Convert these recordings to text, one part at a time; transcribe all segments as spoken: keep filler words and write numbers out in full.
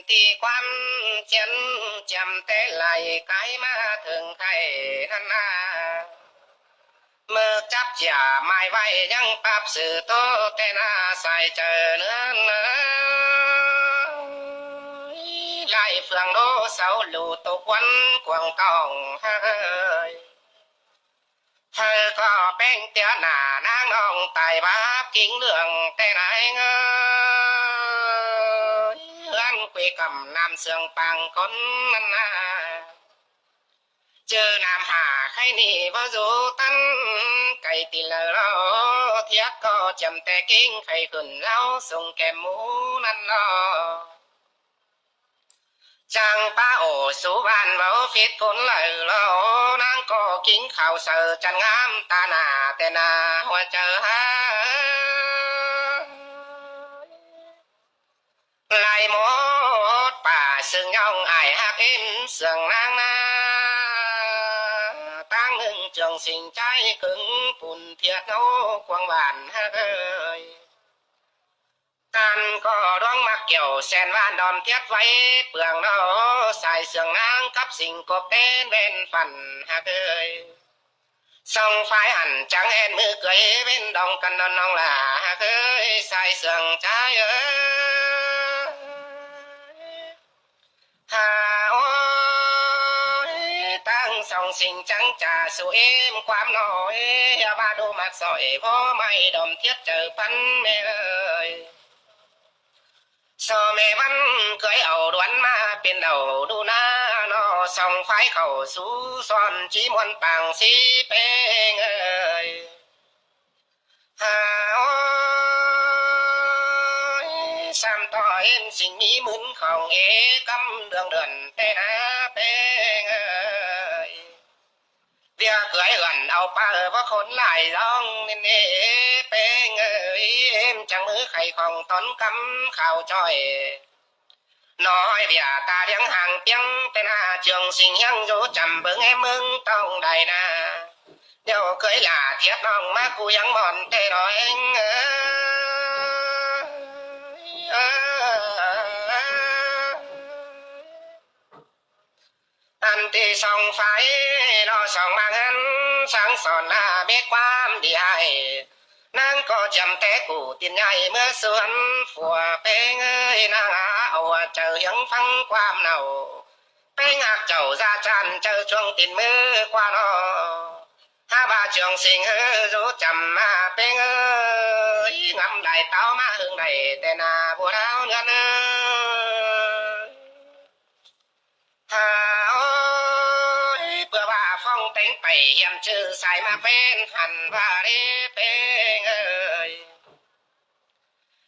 ꞌTị ꞌquám ꞌchiến chiêm té lai cái ꞌmá thửng khay ꞌnặn ꞌna. ꞌMự chắp chia mai ꞌvạy ꞌnhắng ꞌpặp sư ꞌtố té ꞌna sai chaư ꞌnớ ꞌnớ. Lai phường đô sáu lủ tô quán cuông tỏng hák ơi. Thơ ꞌcọ ꞌpéng ꞌtiếu nả ꞌnáng ꞌnọng tai báp kính lương té ꞌna ꞌngới. ꞌHướn quê cắm ꞌnặm sương pang cốn ꞌnặn ꞌna. ꞌChớ ꞌnặm hả khay ꞌnị báu dú ꞌtắn, cay tin lơ lo thiếp ꞌcọ chiêm té kính khay khửn ꞌlẹo sung kém mú ꞌnặn lo. Chắng pá ổ sú ꞌván báu phít cốn lơ lo, ꞌnáng ꞌcọ kính khảu saư chăn ngắm ta nả té ꞌna hua chaư hák. Lai mốt pả sương ꞌnhọng ải hák ꞌếm sương ꞌnáng ꞌna. ꞌTáng ꞌnưng Trường Sinh ꞌchái cứng pun thiệt ꞌnô cuông bản hák ơi. ꞌTan ꞌcọ ꞌluống ꞌmặc kiẻo sen ꞌván đom thiết ꞌvạy pương ꞌnọ, sai sương ꞌnáng cắp Sinh cộp tến ꞌvến phăn hák ơi. Song phái hẳn chắng hên ꞌmự cưới ꞌvến đong căn đon ꞌnọng lả hák ơi, sai sương ꞌchái ơi. Hà ơi, ꞌtáng song Sinh chắng chả su ꞌếm ꞌquám ꞌnọi, ꞌhia ꞌva đu ꞌmặc sỏi ꞌvó ꞌmạy đom thiết chaư phăn ꞌmé ơi. So ꞌmé ꞌvắn cưới au đuôn ꞌmá pên đau đu ꞌna ꞌnọ, song phái khảu sú son ꞌchí ꞌmuôn pang sí ꞌpéng ơi. Hà ơi, sam ꞌto ꞌếm Sinh ꞌmí ꞌmứn khong ế cắm đường đươn té ꞌna ꞌpéng ơi. ꞌViạk cưới ꞌhướn au pă báu khốn lai ꞌdóng ꞌnê ꞌnê ꞌpéng ơi, ꞌếm chắng ꞌmứ khay khong tón cắm khao ꞌchoi. ꞌNọ ꞌhọi ꞌviạk ta ꞌliếng hàng piếng té ꞌna Trường Sinh ꞌhiếng dú chăm bớng ꞌếm ꞌmướng tong đảy ꞌna. ꞌLẹo cưới lả thiếp ꞌnọng ꞌmá ꞌcú ꞌhiếng ꞌmọn té ꞌnọi ꞌng. Ăn ꞌtị song phái ꞌnọ song ꞌmáng ꞌhướn sáng son ꞌna mết ꞌquám đi ải. ꞌNáng ꞌcọ chiêm té củ tin ꞌnhại ꞌmứa suôn phua ꞌpéng ơi, ꞌnáng a au chaư ꞌhiếng ꞌphắng ꞌquám ꞌnọ. ꞌPéng ꞌhặc chảu da chan chaư chuông tin ꞌmứa ꞌquá ꞌnọ. Hák ꞌva Trường Sinh ơi dú chăm ꞌmá ꞌpéng ơi, ngắm lai táo ꞌmá hưng đảy té ꞌna bua đáo ꞌnươn ơi. Hà ơi, ꞌpưa ꞌva phong téng pảy hiêm ꞌchư sai ꞌmá ꞌvến hẳn ꞌva đế ꞌpéng ơi.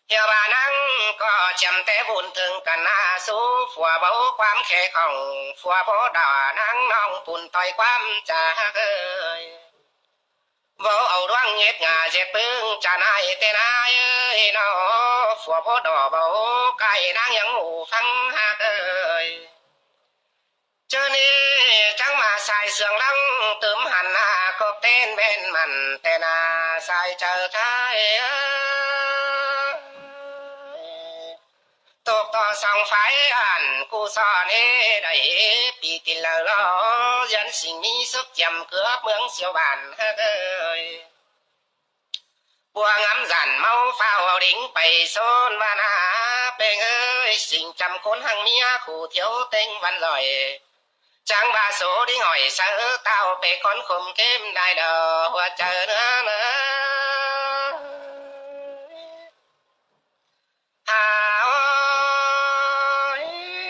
ꞌHiạk ꞌva ꞌnáng ꞌcọ chiêm té vun thưng căn ꞌna sú phua báu ꞌquám khe khong phua báu đỏ ꞌnáng ꞌnọng pun ꞌtoi ꞌquám chả hák ơi. Báu au ꞌluống ꞌngệt ngả ꞌdệt ꞌpứng chả nải té ꞌna ơi ꞌnọ, phua báu đỏ báu cai ꞌnáng ꞌhiếng ꞌhụ ꞌphắng hák ơi. ꞌChớ ꞌnị chắng ꞌmá sai sương lăng tứm hẳn ꞌna cộp tến ꞌvến mẳn té ꞌna sai chaư thái ơi. Tốc ꞌto song phái hẳn ꞌcú son ê đảy pi tin lơ lo, ꞌdiến Sinh ꞌmí sước chiêm cướp ꞌmướng siêu bản hák ơi. Bua ngắm dản ꞌmáu phao au đính pay ꞌsốn ꞌva ꞌna ꞌpéng ơi, Sinh chăm cốn hăng ꞌmía khủ thiếu têng văn giỏi. Chắng ꞌva số đính hỏi saư táo pê cón khôm kêm đai đỏ hua chaư ꞌnớ ꞌnớ. Hà ơi,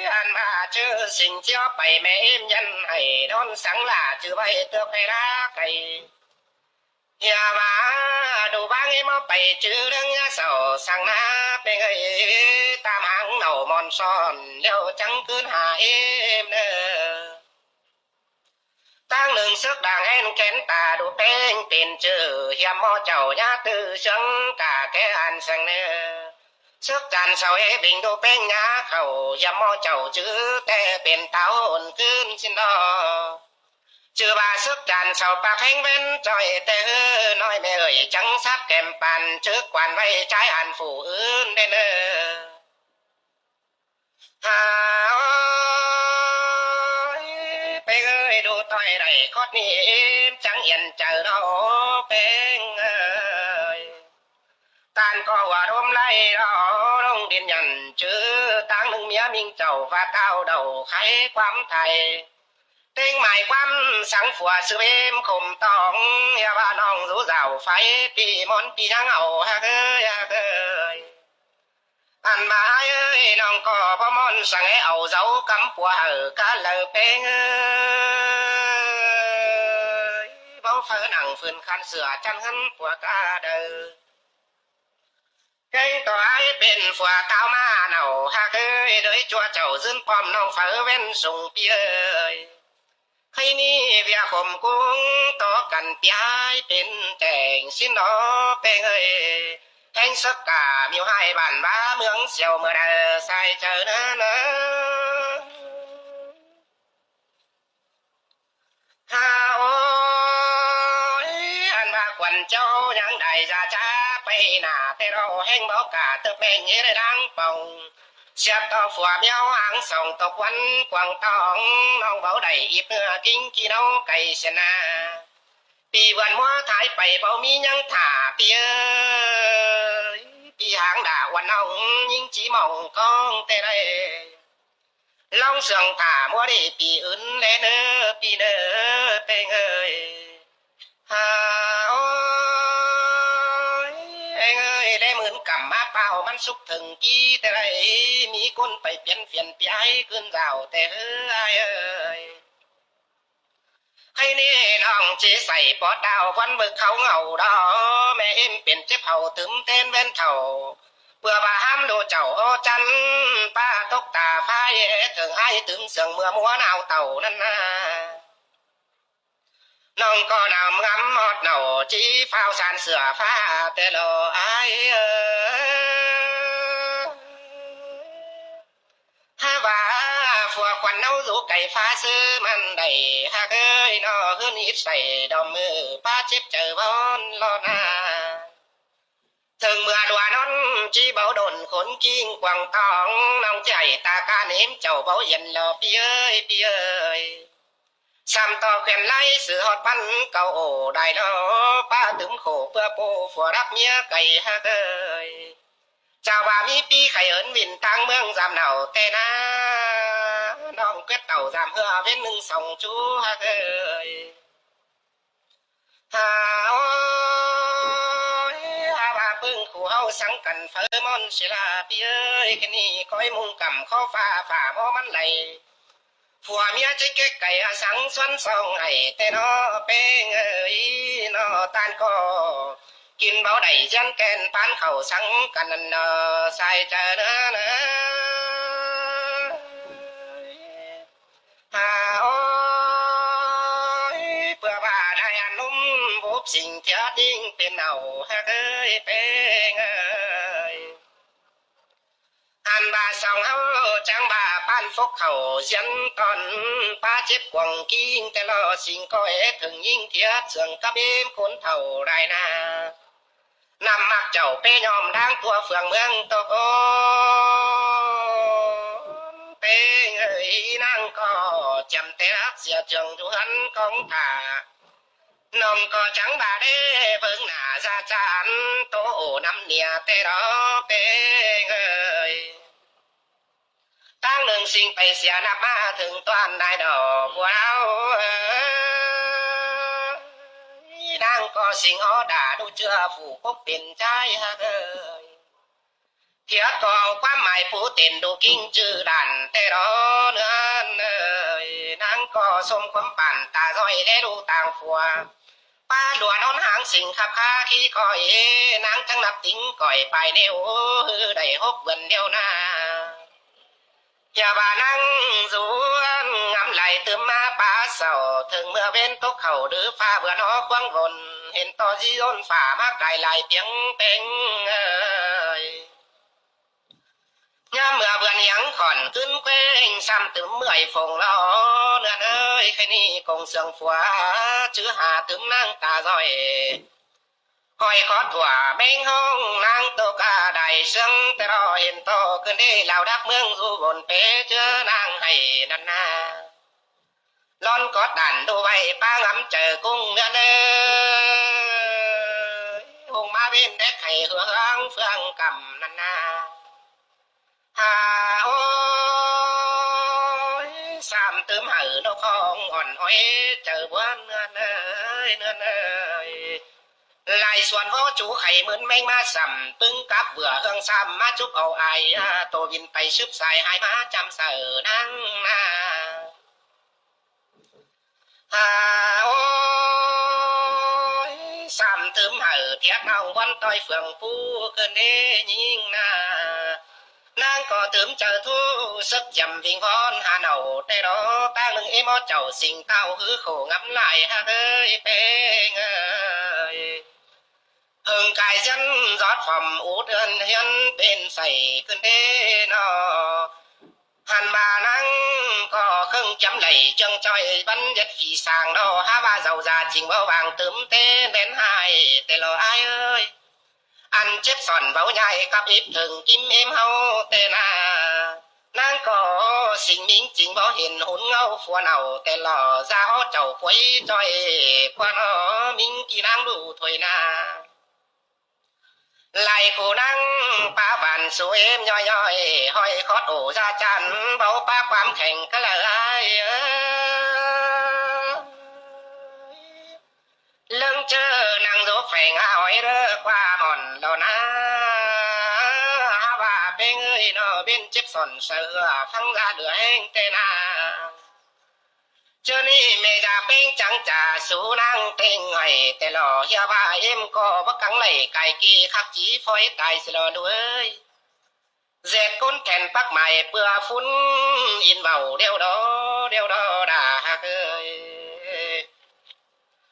ăn ꞌva ꞌchư Sinh ꞌchí pay ꞌmé ꞌếm nhăn hảy đón sáng lả ꞌchư ꞌvạy tước ꞌhê đá cay. ꞌHiạk ꞌva đu ꞌváng ꞌếm ók pay ꞌchư ꞌlướng ꞌnhá sảu sáng ꞌna ꞌpéng ơi, tam háng nảu mon son ꞌlẹo chắng ꞌcứn hả ꞌếm ꞌnớ. ꞌTáng ꞌnưng sước đang ꞌhên kén ta đu ꞌpéng pên ꞌchư hiêm ꞌmo chảu ꞌnhá ꞌtứ ꞌsướng cả ké ăn seng ꞌnớ. Sước chăn sau ê vinh đu ꞌpéng ꞌnhá khảu hiêm ꞌmo chảu ꞌchư té pên táo ôn ꞌcứn ꞌsịn ꞌnọ. ꞌChư ꞌva sước chăn sau pák ꞌhéng ꞌvến ꞌchoi té ꞌhứ ꞌnọi ꞌmẹ ơi chắng sắp kém păn ꞌchư quan ꞌvạy ꞌchái ăn phủ ứn đé ꞌnớ. Hả ơi, ꞌpéng ơi, đu ꞌtoi đảy khót ꞌnị êm chắng yên chaư ꞌnọ, ꞌpéng ơi. ꞌTan ꞌcọ ꞌhua ꞌlốm ꞌlạy ꞌnọ, ꞌlống điên nhẳn chứ, ꞌtáng ꞌnưng ꞌmía ꞌminh chảu ꞌva tao đầu khay ꞌquám Thái. ꞌTếng mai ꞌquám sắng phua sư êm khôm tong, ꞌhứ ꞌva ꞌnọng dú dảo pháy, ꞌpi ꞌmón ꞌpi ꞌnhắng au, ꞌhặc ơi, ꞌhặc ơi. Ăn ꞌva ải ơi, ꞌnọng ꞌcọ báu ꞌmón săng é au dấu cắm pua hảư cá đaư, ꞌpéng ơi. Báu phaư nẳng phưn khan sửa chăn hẳn pua cá đaư. ꞌKhéng ꞌto ải pên phua táo ꞌmá nảu, ꞌhặc ơi, đới ꞌchua chảu dưn pom ꞌnọng phaư ꞌvén sung, ꞌpi ơi. Khay ꞌnị ꞌviạk khôm cúng tó căn ꞌpi ải pên tẻng sín ꞌnọ, ꞌpéng ơi. ꞌKhéng sớc cả ꞌmiu ꞌhại bản ꞌva ꞌmướng siêu ꞌmưa đaư sai chaư ꞌnớ ꞌnớ. Hả ơi, ăn ꞌva khuôn ꞌchau ꞌnhắng đảy da cha pay nả ꞌtẹ ꞌnọ, ꞌhéng báu cả tớp ꞌmen ꞌnhế đảy đang pong. Siap ꞌto phua ꞌmiu áng song tốc ꞌquắn quang tong, ꞌnọng báu đảy íp ꞌnưa kính ꞌki ꞌnâu cay siên na. ꞌPi ꞌvươn ꞌmúa Thái pay báu ꞌmí ꞌnhắng thả, ꞌpi ơi. ꞌPi háng đả ꞌuôn ꞌnọng ꞌnhính ꞌchí mỏng cong ꞌtẹ đảy. ꞌLóng sương thả ꞌmúa đi ꞌpi ứn ꞌlé ꞌnớ, ꞌpi ꞌnớ, ꞌpéng ơi. Hả ơi, ꞌpéng ơi, ꞌlé ꞌmứn căm ꞌmá páo ꞌmắn súc thửng ꞌki ꞌtẹ đảy, ꞌmí ꞌcốn pay piến phiên ꞌpi ải ꞌcứn dảo ꞌtẹ ꞌhứ ải ơi. Khay ꞌnị ꞌnọng ꞌchí say pót đao ꞌvắn ꞌvự khảu ngảu đó, ꞌme ꞌếm pên chếp hảư tứm ꞌtến ꞌvén thảu. ꞌPưa ꞌva hám đu chảu ꞌhô chăn, ꞌpá tốc ta phái, thưởng ải tứm sương ꞌmưa ꞌmúa nao tảu ꞌnặn ꞌna. ꞌNọng ꞌcọ nao ngắm ꞌmọt nảu ꞌchí phao san sửa phá ꞌtẹ ꞌlạ ải ơi. Hả ꞌva phua khuôn ꞌnáo dú cay phá ꞌsứ ꞌmắn đảy, ꞌhặc ơi, ꞌnọ ꞌhướn ít say đom ꞌmự ꞌpá chếp chaư bón lo na. Thưởng ꞌmưa đua ꞌnón ꞌchí báu đôn khốn king quang tong, ꞌnọng ꞌchí ải ta can ꞌếm chảu báu yên lo, ꞌpi ơi, ꞌpi ơi. Sam ꞌto khuyên ꞌlái sư ꞌhọt ꞌpắn cáu ổ đảy lo, ꞌpá tứm khổ ꞌpưa ꞌpộ phua đắp ꞌmía cay, ꞌhặc ơi. Chảu ꞌva ꞌmí ꞌpi khay ớn vin ꞌtáng ꞌmướng dăm nảu ꞌtẹ ꞌna, ꞌnọng ꞌquiết tảu dăm ꞌhứa ꞌvến ꞌnưng song ꞌchú, ꞌhặc ơi. Hả ơi, hả ꞌva ꞌpứng khu ꞌháu sắng căn phaư ꞌmón sia ꞌla, ꞌpi ơi, khen ꞌnị ꞌcoi ꞌmung căm khó pha phả ꞌmo ꞌmắn đảy. Phua ꞌmía ꞌchí kếc cay a sắng ꞌsuôn song hảy ꞌtẹ ꞌnọ, ꞌpéng ơi, ꞌnọ ꞌTan ꞌcọ kin báu đảy ꞌdiến ken ꞌpán khảu sắng căn ꞌnặn ꞌnọ, sai chaư ꞌnớ ꞌnớ. Hả ơi, ꞌpưa ꞌva đảy ăn ꞌlúm bốp sing thiát ꞌnhính pên nảu, ꞌhặc ơi, ꞌpéng ơi. Ăn ꞌva song ꞌháu chắng ꞌva ꞌpán phốc khảu ꞌdiến ꞌtọn ꞌpá chếp cuông king ꞌtẹ ꞌlạ sing ꞌcọ é thửng ꞌnhính thiát sương cắp ꞌếm khốn thảu đảy na. ꞌNặm ꞌmặc chảu ꞌpé ꞌnhóm đang tua phường ꞌmướng tốc ôn, ꞌpéng ơi, ꞌnáng ꞌcọ chiêm té ꞌhặc sia ꞌchương dú ꞌhướn cóng thả. ꞌNọng ꞌcọ chắng ꞌva đé ꞌpứng nả da chăn tô ổ ꞌnặm nia ꞌtẹ ꞌnọ, ꞌpéng ơi. ꞌTáng ꞌnưng sing pay sia ꞌnặp ꞌmá thửng ꞌtuan đảy đỏ ꞌpưa ꞌháu ơi. ꞌNáng ꞌcọ sing ók đả đu ꞌchưa phủ cốc pên ꞌchái, ꞌhặc ơi. Thiát ꞌcọ au ꞌquám mai pú tên đu king ꞌchư đản ꞌtẹ ꞌnọ ꞌnớ ꞌnới. ꞌNáng ꞌcọ ꞌsôm ꞌquám pản ta ꞌdoi đé đu ꞌtáng phua. ꞌPá đua ꞌnón háng sing khắp khá ꞌkhí ꞌcoi, ꞌnáng chắng ꞌnặp tính cỏi pay ꞌnéo ꞌhứ đảy hốc vườn ꞌnéo ꞌna. ꞌNhá ꞌva ꞌnáng dú ăn ngắm lai tứm ꞌmá ꞌpá sảu, thửng ꞌmưa ꞌvến tốc khảu đứ pha vườn ók quáng vôn, hên ꞌto dí ꞌdốn phả ꞌmá cai lai piếng ꞌpéng ơi. ꞌNhá ꞌmưa vườn hiếng khỏn ꞌcứn ꞌquéng, sam tứm ꞌmưa ải phông lo ꞌnưn ơi, khay ꞌnị công sương phua chứ hả tứm ꞌnáng ta ꞌdoi. Khỏi khót hua ꞌmếng ꞌhóng ꞌnáng tô ca đảy ꞌsướng ꞌtẹ ꞌló hên ꞌto ꞌcứn đé lảo đắc ꞌmướng dú bôn pé ꞌchớ ꞌnáng ꞌhạy ꞌnặn ꞌna. Lón cót đản ꞌlụk ꞌvạy ꞌpá ngắm chaư ꞌcúng ꞌngớn ới, hung ꞌmá ꞌvến đéc ꞌhạy hứa hương phượng cắm ꞌnặn ꞌna. Hả ôi, sam tứm hảư ꞌnộc ꞌhóng ỏn ói chaư ꞌbuôn ꞌngớn ới, ꞌngớn ới. Lai suôn ꞌvó chú khay ꞌmướn ꞌmếng ꞌmá sắm ꞌpứng cắp ꞌvựa hương sam ꞌmá chúp au ai, a, tô vin pay súp sai hai ꞌmá chăm saư ꞌnáng ꞌna. Hả ôi, sam tứm hảư thiác ꞌnọng ꞌvón ꞌtoi phượng pú ꞌcứn đé ꞌnhính ꞌna. ꞌNáng ꞌcọ tứm chaư thu sớc dăm vinh von ha nảu ꞌtẹ ꞌló ꞌtáng ꞌnưng ꞌếm ók chảu sing ꞌtạu hứ khổ ngắm lai hák ới ꞌpéng ới. Hưng cai ꞌdiến ꞌdọt phỏm út ươn hiến pên sảy ꞌcứn đé ꞌnọ. Hăn ꞌva ꞌnáng ꞌcọ khớng chăm đảy ꞌchương ꞌchoi bắn ꞌdệt phi sang ꞌnọ, hák ꞌva dau da ching báu vang tứm té bén ꞌhại ꞌtẹ ꞌló ai ới. Ăn chếp sỏn báu nhai cắp íp thưng kim ꞌếm ꞌháu ꞌtẹ ꞌna. ꞌNáng ꞌcọ sing ꞌmính ching báu hên hún ꞌngáu phua nảu ꞌtẹ ꞌló da ók chảu quấy ꞌchoi phua ꞌnọ ꞌmính ki ꞌnáng ꞌlụk thôi ꞌna. Lai khu ꞌnáng ꞌpá van sú ꞌếm ꞌnhói ꞌnhói ꞌhọi khót ổ da chan báu ꞌpá ꞌquám kheng cá lả ai ới. ꞌLớng ꞌchớ ꞌnáng dú pheng a ói ꞌlớ ꞌquá mỏn ꞌló ꞌna. Hák ꞌva ꞌpéng ới ꞌnọ ꞌvến chếp sỏn saư ꞌhựa phắng da lửa ꞌhéng ꞌtẹ ꞌna. ꞌChớ ꞌnị ꞌme da ꞌpéng chắng chả sú ꞌnáng ꞌtếng ꞌhạy ꞌtẹ ꞌló ꞌhiạk ꞌva ꞌếm ꞌcọ báu cắng đảy cai ki khắc chí phói tai sia ꞌló ꞌlụk ới. ꞌDệt ꞌcốn then pắc mai ꞌpưa phún in vào đeo đó, đeo đó đà hák ới.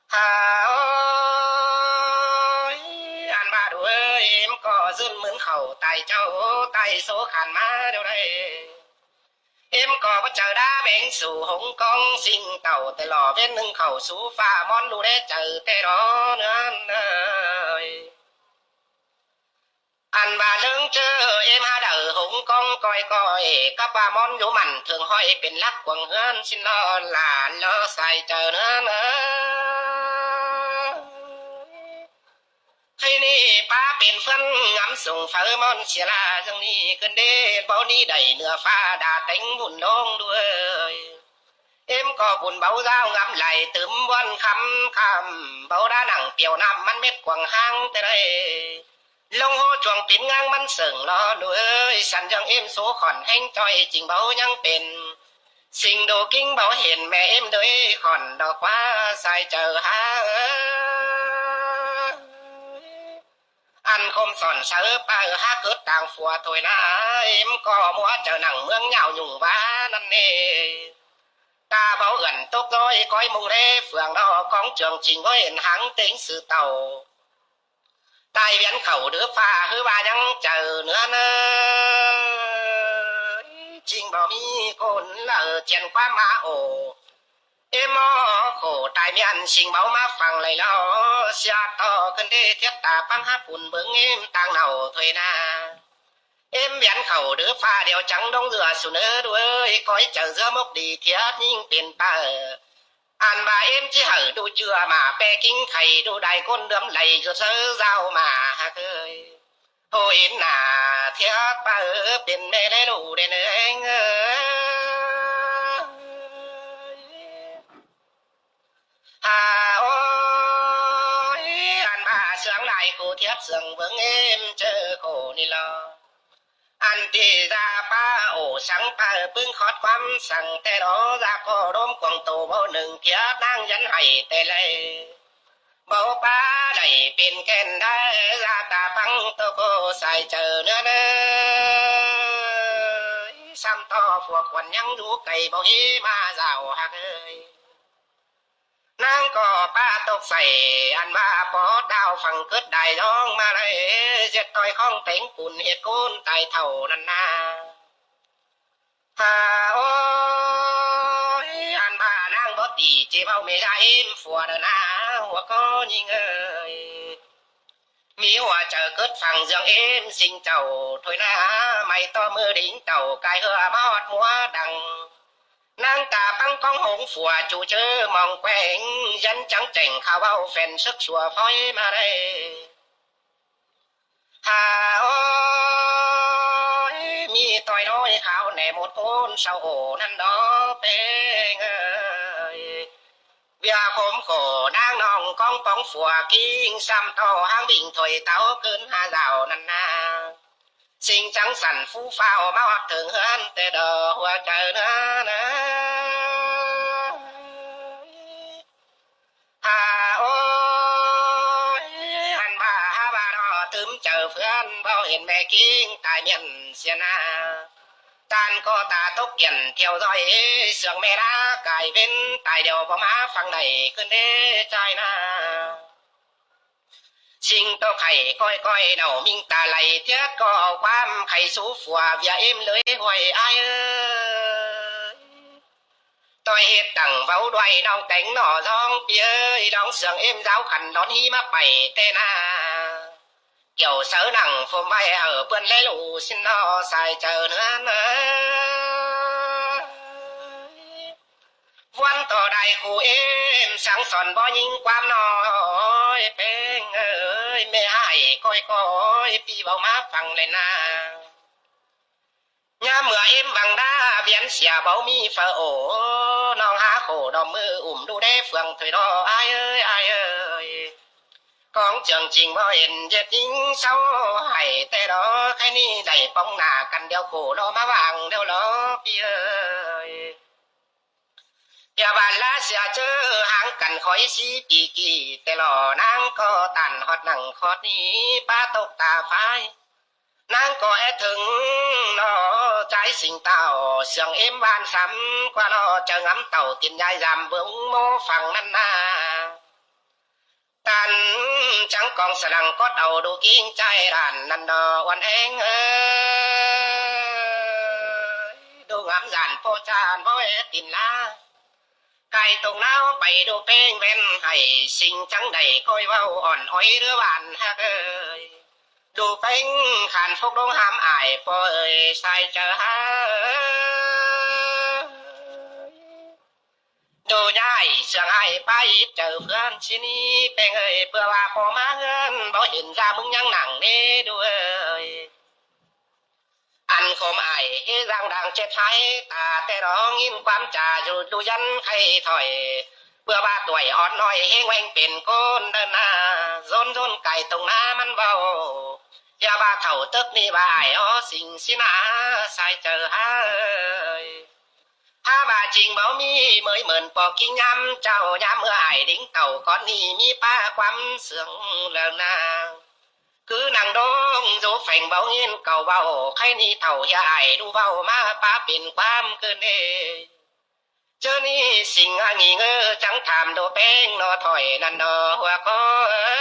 Hả ôi, ăn ꞌva ꞌlụk ới, ꞌếm ꞌcọ ꞌdớn ꞌmướng khảu tai ꞌchạu, tai số khan ꞌmá ꞌlẹo đảy. ꞌếm ꞌcọ báu chaư đá béng sú hống cóng sing tảu ꞌtẹ ꞌló ꞌvến ꞌnưng khảu sú pha ꞌmón ꞌlụk đé chaư ꞌtẹ ꞌló ꞌnớ ới. Ăn ꞌva ꞌlớng ꞌchớ ꞌếm hák đaư hống cóng ꞌcoi ꞌcoi, cắp ꞌva ꞌmón dú mẳn thường ꞌhọi pên lắc cuông ꞌhướn ꞌsịn ꞌló lả ꞌló sai chaư ꞌnớ ới. ꞌHáy ꞌnị ꞌpá pên ꞌphớn ngắm sung pháư ꞌmón sia ꞌla ꞌdương ꞌnị ꞌcứn đé báu ꞌnị đảy ꞌnựa pha đa téng bun ꞌlống ꞌlụk ới. ꞌếm ꞌcọ bun báu dao ngắm lai tứm ꞌvón khắm khắm báu đá nẳng piêu ꞌnặm ꞌmắn mết cuông ꞌháng ꞌtẹ đảy. ꞌLống ꞌhô chuông pín ꞌngang ꞌmắn sơng ꞌló ꞌlụk ới, săn ꞌdương ꞌếm số khỏn ꞌhéng ꞌchoi ching báu ꞌnhắng pên. Sing đô ꞌkính báu hên ꞌme ꞌếm đuối khỏn đo ꞌquá sai chaư hák ới. Ăn khôm sỏn saư pá hák khớt tang phua thôi ꞌna, ꞌếm ꞌcọ ꞌmúa chaư nẳng ꞌmướng nhảo nhủng ꞌva ꞌnặn ꞌnị. Ta báu ươn tốc ꞌdội ꞌcói mông ꞌlế phường ꞌló cóng trường ching ꞌcói hên háng ꞌtếng sư tảu. Tai viến khảu đứa pha ꞌhứ ꞌva ꞌnhắng chaư ꞌnớ ới. Ching báu ꞌmí ꞌcốn lả chiên ꞌquám ꞌmá ổ. ꞌếm ók khổ tai ꞌmí ăn sing báu ꞌmá phăng lai ꞌló. Sia ꞌto ꞌcứn đé thiếp ta ꞌpắng hák phun bớng ꞌếm ꞌtáng nảu thôi ꞌna. ꞌếm viến khảu đứa pha điêu chắng đống dưa sùn ớ ꞌlụk ới, ꞌcói chaư dưa mốc đi thiếp ꞌnhính pên pă. Ăn ꞌva ꞌếm ꞌchí hảư ꞌlụk ꞌchưa ꞌmá ꞌpe ꞌkính khay ꞌlụk đai ꞌcốn đưm đảy ꞌdệt saư dao ꞌmá hák ới. Thôi ꞌnị ꞌna thiếp pă pên ꞌme đé ꞌlụk đen ꞌhếng ới. Hả ôi, ăn ꞌva sướng lai khổ thiếp sướng bớng ꞌếm ꞌchớ khổ ꞌnị ꞌló. Ăn ti da pá ổ sắng pá ꞌpứng khót ꞌquám sắng ꞌtẹ ꞌló da ꞌcọ đốm cuông tô báu ꞌnưng thiếp ꞌnáng dắn hảy ꞌtẹ ꞌlạy. Báu pá đảy pên ken đảy da ta ꞌpắng tô ꞌcọ sai chaư ꞌnớ ới. Sam ꞌto phua khuôn ꞌnhắng dú cay báu hí ꞌmá dao hák ới. ꞌNáng ꞌcọ pá tốc sảy ăn ꞌva pó đao phăng cớt đai ꞌdóng ꞌmá đảy, ꞌdệt ꞌtoi khong téng pun hiết ꞌcốn tai thảu ꞌnặn ꞌna. Hả ôi, ăn ꞌva ꞌnáng báu tỉ ꞌchí báu ꞌme da ꞌếm phua đaư ꞌna, hua ꞌcọ ꞌnhính ới. ꞌMí hua chaư cớt phăng ꞌdương ꞌếm sing chảu thôi ꞌna, ꞌmạy ꞌto ꞌmự đính tảu cai ꞌhứa ꞌmá ꞌhọt ꞌmúa đăng. ꞌNáng ta ꞌpắng ꞌcóng hống phua ꞌchu ꞌchớ mong quéng, dán chắng chẻng khảu báu phen sớc sua phói ꞌmá đảy. Hả ơi, ꞌmí ꞌtoi ꞌnọi khảu ꞌnẹ một ôn sau ổ ꞌnặn đó ꞌpéng ơi. ꞌViạk khốm khổ ꞌnáng ꞌnọng ꞌcóng ꞌpóng phua king, sam ꞌto háng bình thôi táo cớn ha dạo ꞌnặn ꞌna. Sing chắng sẳn phú phao ꞌmá ꞌhọt thơng ꞌhướn ꞌtẹ đỏ hua chaư ꞌnớ ꞌna. Hả ơi, ăn ꞌva hả ꞌva ꞌnọ tứm chaư ꞌphướn báu hên ꞌme king tai miên sia ꞌna. ꞌTan ꞌcọ ta tốc kiển thiêu ꞌdọi sương ꞌme ꞌná cai ꞌvến tai điêu báu ꞌmá phăng đảy ꞌcứn đế ꞌchái ꞌna. Sing tô khảy ꞌcoi ꞌcoi nảu ꞌminh ta lay thiếc ꞌcọ au ꞌquám khay sú phua ꞌviạk ꞌếm ꞌlới ꞌhuai ải ơi. ꞌToi ꞌhệt tẳng báu đuai ꞌnọng téng ꞌnọ ꞌdóng ꞌpi ơi, ꞌlóng sương ꞌếm dáo khăn đón hí ꞌmá pay ꞌtẹ ꞌna. Kiẻo sáư nẳng phôm ꞌvạy hảư ꞌpươn ꞌlé ꞌlụ ꞌsịn ꞌnọ sai chaư ꞌnớ ꞌna. ꞌVuôn ꞌto đai khu ꞌếm sáng son bók ꞌnhính ꞌquám ꞌnọi ꞌpéng ơi, ꞌme ꞌhại ꞌcoi ꞌcoi ꞌpi báu ꞌmá phăng ꞌlẹ ꞌna. ꞌNhá ꞌmưa ꞌếm văng đá viến sia báu ꞌmí phaư ổ, ꞌnọng hả khổ đom ꞌmự ủm đu đé phường thôi đó ải ơi, ải ơi. ꞌCóng ꞌchương ching báu hên ꞌdệt ꞌnhính sáu hảy ꞌtẹ đó, khay ꞌnị đảy ꞌpóng nả căn điêu khổ đó ꞌmá vang điêu đó ꞌpi ơi. ꞌViạk bản ꞌlạ sia ꞌchớ háng căn khói sí ꞌpi ꞌkị ꞌtẹ lo ꞌnáng ꞌcọ tản ꞌhọt nẳng khót ꞌnị ꞌpá tốc ta phái. ꞌNáng ꞌcọ é thưng ꞌnọ ꞌchái sing tảo sương ꞌếm ꞌván sắm ꞌquá ꞌnọ chaư ngắm tảu tiên nhai dam ꞌvướng ꞌmô phăng ꞌnặn ꞌna. ꞌTan chắng cong sa lăng cót au đu king ꞌchái đản ꞌnặn ꞌnọ uôn ꞌhéng ơi. Đu ngắm dản ꞌpộ ꞌchán báu é tin ꞌlạ. Cai tông ꞌnáo pay đu ꞌpéng ꞌvén hảy sing chắng đảy ꞌcoi ꞌvạu ỏn ói ꞌlứa bản ꞌhặc ơi. Đu ꞌpéng khăn phốc đống hám ải ꞌpo ơi sai chaư hả ơi. Đu ꞌnhá ải sương ải ꞌpá íp chaư ꞌphướn ꞌsịn ꞌpéng ơi, ꞌpưa ꞌva ꞌpo ꞌmá ꞌhướn báu hên da ꞌmứng ꞌnhắng nẳng ꞌnê đu ơi. Ăn khốm ải hế dang đang chết phái ta ꞌtẹ đó ꞌnghín ꞌquám cha ꞌdụ ꞌdụ dăn khay thỏi. ꞌPưa ꞌva tuổi ót ꞌnọi hế ngoeng pên ꞌcốn đơn ꞌna, ꞌdốn ꞌdốn cai tông ꞌná ꞌmắn ꞌvạu. ꞌViạk ꞌva thảu tớc ꞌnị ꞌva ải ó sing ꞌsịn ꞌna sai chaư hả ơi. Hả ꞌva ching báu ꞌmí ꞌmới mơn ꞌpo king ꞌnhám chảu ꞌnhám ꞌmưa ải đính tảu cón ꞌnị ꞌmí ꞌpá ꞌquám sương lăng ꞌna. Cứ năng đông dú pheng báu ꞌnghín cau ꞌvạu khay ꞌnị thảu ꞌhiạk ải đu ꞌvạu ꞌmá ꞌpá pên ꞌquám ꞌcứn ê. ꞌChớ ꞌnị sing ꞌnhá nghi ngơ chắng tham đu ꞌpéng ꞌnọ thỏi ꞌnặn ꞌnọ hua ꞌcọ ơi.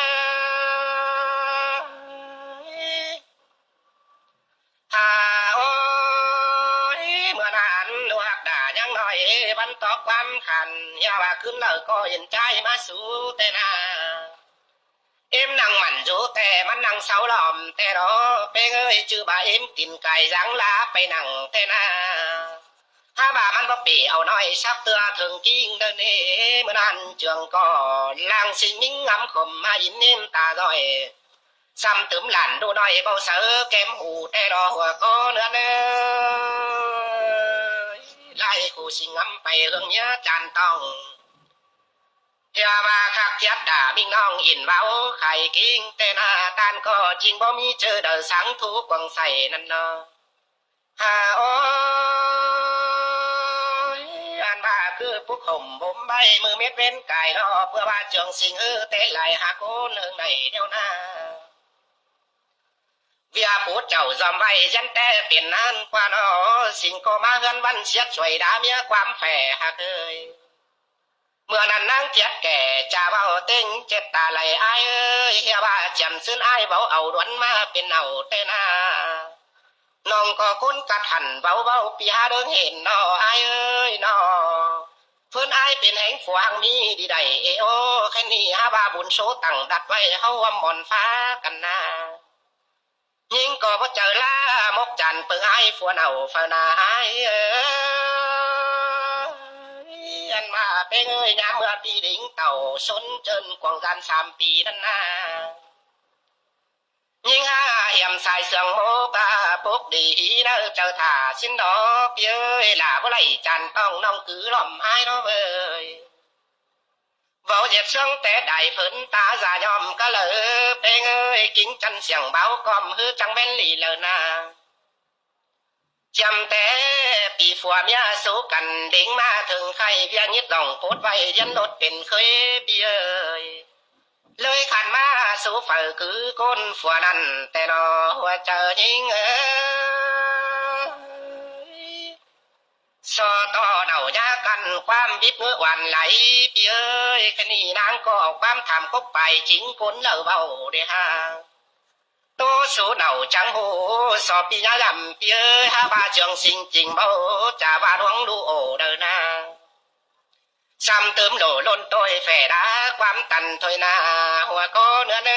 Hả ơi, ꞌmưa ꞌnặn ꞌlụk ꞌhặc đả ꞌnhắng ꞌnọi ê, bắn tó ꞌquám khăn ꞌhiạk ꞌva ꞌcứn lảu ꞌcọ hên ꞌchái ꞌmá sú ꞌtẹ ꞌna. Êm năng mẳn dú ꞌtẹ ꞌmắn năng sáu lỏm ꞌtẹ đó, ꞌpéng ơi, ꞌchư ꞌva êm tin cai dáng ꞌlạ pay năng ꞌtẹ ꞌna. Hả ꞌva ꞌmắn báu pỉ au ꞌnọi sắc ꞌtưa thơng king đơn ê, ꞌmưa ꞌnặn ꞌchương ꞌcọ lăng sing ꞌmính ngắm khốm ꞌmá ín êm ta ꞌdọi. Săm tứm lản ꞌlụk ꞌnọi báu sáư kém hủ ꞌtẹ đó hua ꞌcọ ꞌnớ ơi. Lai khu sing ngắm pay ꞌhướng ꞌmía chan tong. ꞌHiạk ꞌva khắc thiạp đả ꞌmính ꞌnọng ín ꞌvạu khai king ꞌtẹ ꞌna, ꞌTan ꞌcọ ching báu ꞌmí ꞌchớ đaư sáng thú cuông say ꞌnặn ꞌnọ. Hả ơi, ăn ꞌva ꞌcứ púc hổm bốm ꞌvạy ꞌmự mết ꞌvến cai ꞌnọ, ꞌpưa ꞌva ꞌchương sing ư té lai hả ꞌcốn ꞌhướng đảy ꞌnéo ꞌna. ꞌViạk pút chảu dom ꞌvạy dán té pên ꞌnặn ꞌquá ꞌnọ, sing ꞌcọ ꞌmá ꞌhướn ꞌvắn siết suối đá ꞌmía ꞌquám phe ꞌhặc ơi. ꞌMưa ꞌnặn ꞌnáng thiệt kẻ cha ꞌvạu ꞌtếng chết ta lay ải ơi, ꞌhiạk ꞌva chiêm ꞌsứn ải báu au đuôn ꞌmá pên au ꞌtẹ ꞌna. ꞌNọng ꞌcọ ꞌcốn cắt hẳn báu báu ꞌpi hả đơng hên ꞌnọ ải ơi ꞌnọ. ꞌPhớn ải pên ꞌhéng phua ꞌhăng ꞌmí đi đảy ê ố, ꞌkhạy ꞌnị hák ꞌva bun sô tẳng đặt ꞌvạy ꞌháu ꞌhuôm mòn phá căn ꞌná. ꞌNhính ꞌcọ báu chaư ꞌlạ mốc chăn pơng ải phua nảu phaư ꞌna ải ới. Ăn ꞌmá ꞌpéng ới, ꞌnhám ꞌmưa pi đính tảu sốn ꞌchơn cuông dan sam pi ꞌnặn ꞌna. ꞌNhính hák hiêm sai sương mốc cá pốc đi hí ꞌnặn chaư thả ꞌsịn đó pi ới, lả báu đảy chăn ꞌtong ꞌnọng cứ lỏm ải đó ới. Báu ꞌdệt sương té đảy phớn ta da ꞌnhóm cá ꞌlơ, ꞌpéng ới, ꞌkính chăn siêng báu ꞌcóm ꞌhứ chắng ꞌvén đi ꞌlơ ꞌna. ꞌChiêm té pi phua ꞌmía sú căn đính ꞌmá thưng ꞌkhạy ꞌviạk nhít lòng pốt ꞌvạy ꞌdiến lốt pên ꞌkhới pi ới. ꞌLới khăn ꞌmá sú phaư cứ ꞌcốn phua ꞌnặn ꞌtẹ lo ꞌhua chaư ꞌnhính ới. So ꞌto nảu ꞌnhá căn ꞌquám bíp ꞌngớ oan lai pi ới, ꞌkhạy ꞌnị ꞌnáng ꞌcọ ꞌquám tham cốc pay chính ꞌcốn ꞌlạ ꞌvạu đi hák. ꞌTố sú nảu chắng ꞌhụ so pi ꞌnhá lăm pi ới, hák ꞌva ꞌchương ꞌsịnh ching báu chả ꞌva ꞌluống ꞌlụk ổ đaư ꞌna. Sam tứm lổ ꞌlộn ꞌtội phe đá ꞌquám tăn thôi ꞌna, ꞌhua ꞌcọ ꞌnứa ꞌnới.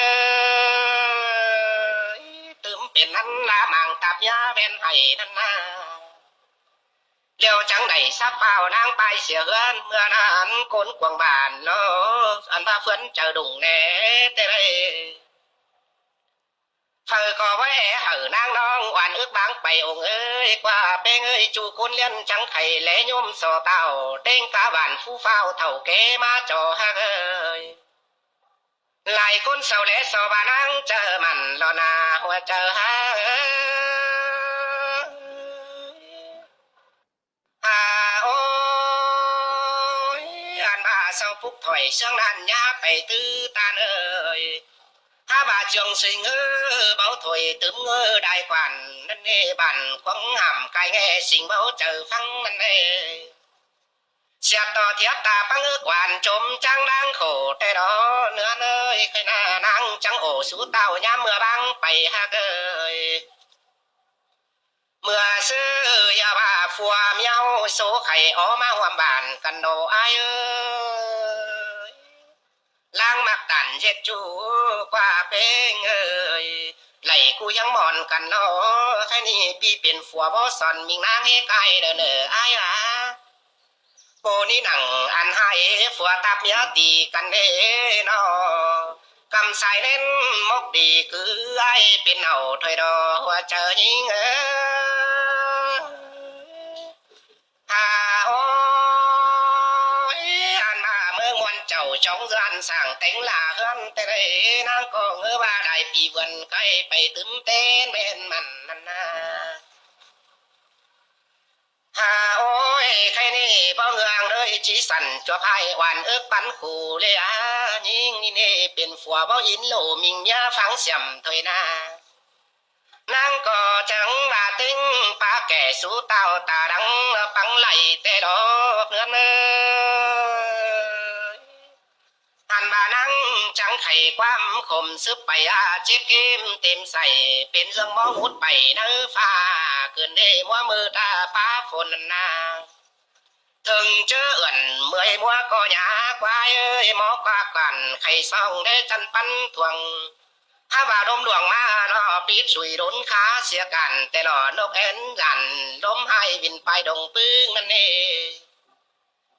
Tứm pên ꞌnặn ꞌlạ mang ꞌtặp ꞌmía ꞌvén hảy ꞌnặn ꞌna. ꞌLẹo chắng đảy sắp ꞌpáo ꞌnáng pay sia ꞌhướn, ꞌmưa ꞌnặn ꞌcốn cuông bản lo, ăn ꞌva ꞌphướn chaư đủng ꞌnê ꞌtẹ đảy. Phaư ꞌcọ báu é hảư ꞌnáng ꞌnọng oan ước báng pay ống ới, ꞌquá ꞌpéng ới, ꞌchu ꞌcốn ꞌliến chắng khay lé ꞌnhôm so tảo, ꞌtếng cá bản phú phao thảu ké ꞌmá ꞌchọ hák ới. Lai ꞌcốn sau lé so ꞌva ꞌnáng chaư mẳn lo ꞌna ꞌhua chaư hák ới. Ha ôi, ăn ꞌva sau púc thoải sương ꞌnặn ꞌnhá pay ꞌtứ ꞌtan ới. Hák ꞌva ꞌchương ꞌsịnh ới, báu thôi tứm ới, đai quản ꞌnặn ê bản quảng hảm cai nghe ꞌsịnh báu chaư ꞌphắng ꞌnặn ê. Siạp ꞌto thiếp ta ꞌpắng ước oan chốm chắng đáng khổ ꞌtẹ đó ꞌnứa ꞌnới, ꞌkhạy ꞌna ꞌnáng chắng ổ sú ꞌtạu ꞌnhám ꞌmưa báng pay hák ới. ꞌMưa ꞌsứ ꞌya ꞌva phua ꞌmía ꞌháu số khay ók ꞌmá ꞌhuôm bản căn ꞌnọ ải ới. ꞌLáng ꞌmặc tản ꞌdệt ꞌchu ꞌquá ꞌpéng ới. Đảy ꞌcú ꞌhiếng mòn căn ꞌnọ, ꞌkhạy ꞌnị ꞌpi pên phua báu son ꞌminh ꞌnáng ꞌhế cai đaư ꞌnớ ải a. Pô ꞌnị nẳng ăn ꞌhại phua ꞌtặp ꞌmía ti căn ꞌnê ꞌnọ. Căm sai ꞌnén mốc đi cứ ải pên nảu thôi đó ꞌhua chaư ꞌnhính ới. Ha ôi, ăn ꞌva ꞌmưa ꞌmuôn chảu chóng ꞌdứa ăn sảng téng lả ꞌhướn ꞌtẹ đảy, ꞌnáng ꞌcọ ꞌngớ ꞌva đai pi vườn cai pay tứm ꞌtến ꞌmen mẳn ꞌnặn ꞌna. Ha ôi, ꞌkhạy ꞌnị báu ꞌngứa ꞌnáng ới, ꞌchí săn chuốp ải oan ước bắn khủ ꞌlế a. ꞌNhính ꞌnị ꞌnê pên phua báu ín ꞌlộ ꞌminh ꞌmía ꞌphắng siêm thôi ꞌna. ꞌNáng ꞌcọ chắng ꞌva ꞌtếng pá kẻ sú ꞌtạu ta đắng ꞌpắng đảy ꞌtẹ đó ꞌnứa ꞌnới. Ăn ꞌva ꞌnáng chắng khay ꞌquám khôm sứp pay a, chếp kêm têm say pên ꞌdương báu ngút pay ꞌnớ ꞌphạ cưn đê ꞌmúa ꞌmự ta pá phôn ꞌnặn ꞌna. Thơng ꞌchớ ươn ꞌmưa ꞌmúa ꞌcọ ꞌnhá ꞌquái ới, ꞌmo ꞌquá cản khay song đé chăn pắn thuông. Hák ꞌva đốm luông ꞌmá ꞌnọ pít sủi đốn khá sia cản ꞌtẹ lo ꞌnộc én dản đốm ꞌhại vin pay đồng ꞌpứng ꞌnặn ê.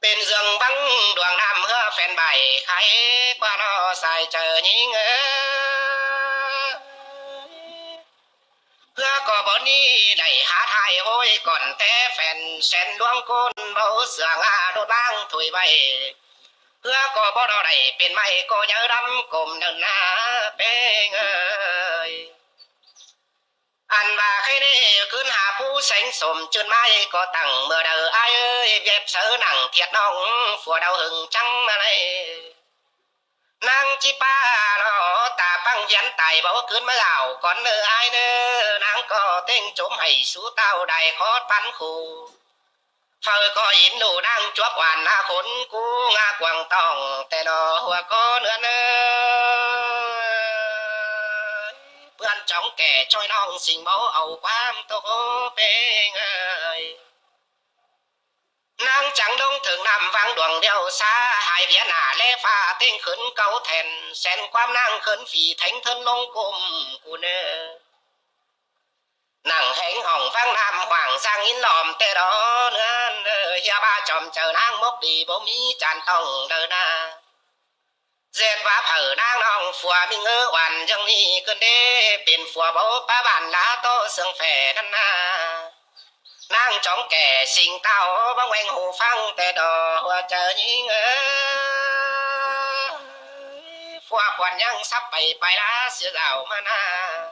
Pên ꞌdương bắng đuông ꞌnặm ꞌhứa phen bay khay ꞌquá ꞌnọ sai chaư ꞌnhính ới. ꞌHứa ꞌcọ báu ꞌnị đảy hák ꞌhại ꞌhối cỏn té phen sen ꞌluống ꞌcốn báu sương a đốt báng thôi ꞌvạy. ꞌHứa ꞌcọ báu đảy pên ꞌmạy ꞌcọ nháư đăm cốm đaư ꞌna ꞌpéng ới. Ăn ꞌva ꞌkhạy ꞌnị ꞌcứn ha pú seng sôm ꞌchưn ꞌmạy ꞌcọ tẳng ꞌmưa đaư ải ới, ꞌviạk sáư nẳng thiệt ꞌnọng phua đaư hưng chắng ꞌmá ꞌnị. ꞌNáng ꞌchí pá lo ta ꞌpăng viến tai báu ꞌcứn ꞌmá dảo cón ꞌnớ ải ꞌnớ. ꞌNáng ꞌcọ ꞌtếng chốm hảy sú ꞌtạu đai khót pắn khủ. Phaư ꞌcọ ín ꞌlụk ꞌnáng chuốp oan ꞌna khốn ꞌcú ꞌngá cuông tỏng ꞌtẹ lo ꞌhua ꞌcốn ꞌnứa ꞌnới. ꞌPưa ăn chóng kẻ ꞌchoi ꞌnọng ꞌsịnh báu au ꞌquám tô ꞌpéng ới. ꞌNáng chắng ꞌlống thửng ꞌnặm ꞌváng đuang điêu sa, hai ꞌviạk nả ꞌlé ꞌphạ ꞌtếng khửn cáu then, sen ꞌquám ꞌnáng khửn phi théng ꞌthớn ꞌlống ꞌcum cu ꞌnớ. Nẳng héng hỏng ꞌváng ꞌnặm hoảng ꞌsang ín lom ꞌtẹ đó ꞌnớ, ꞌhia ꞌva chom chaư ꞌnáng mốc đi báu ꞌmí chan tong đaư ꞌna. ꞌDệt ꞌva hảư ꞌnáng ꞌnọng phua ꞌmí ꞌngớ oăn ꞌdương ꞌnị ꞌcứn đế, pên phua báu pá bản lá ꞌtố sương phe ꞌnặn ꞌna. ꞌNáng chóng kẻ sing ꞌtạu báu ꞌveng hu ꞌphắng ꞌtẹ đó ꞌhua chaư ꞌnhính ơi. Phua khuôn ꞌnhắng sắp pay pay lá sia dảo ꞌmá ꞌna.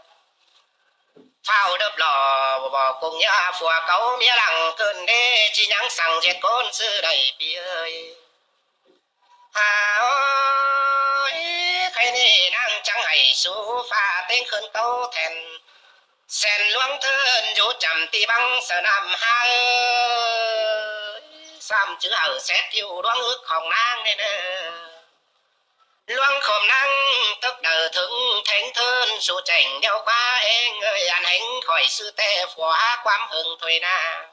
Phao đớp lỏ bọ cúng ꞌnhá phua cáu ꞌmía lăng ꞌcứn đế, ꞌchí ꞌnhắng săng ꞌdệt ꞌcốn ꞌsứ đảy ꞌpi ơi. Ha ơi, khay ꞌnị ꞌnáng chắng hảy sú ꞌphạ ꞌtếng khửn cáu then, sen ꞌluống ꞌthớn dú chăm ti băng saư ꞌnặm ha ơi. ꞌSám chứ hảư sét ꞌtiếu ꞌluống ước khong ꞌnáng ꞌnị ꞌnớ. ꞌLuống khom ꞌnáng tốc đaư thứng théng ꞌthớn sú chẻng điêu ꞌquá ꞌeng ơi, ăn héng khỏi ꞌsứ ꞌtẹ phua hák ꞌquám hưng thôi ꞌna.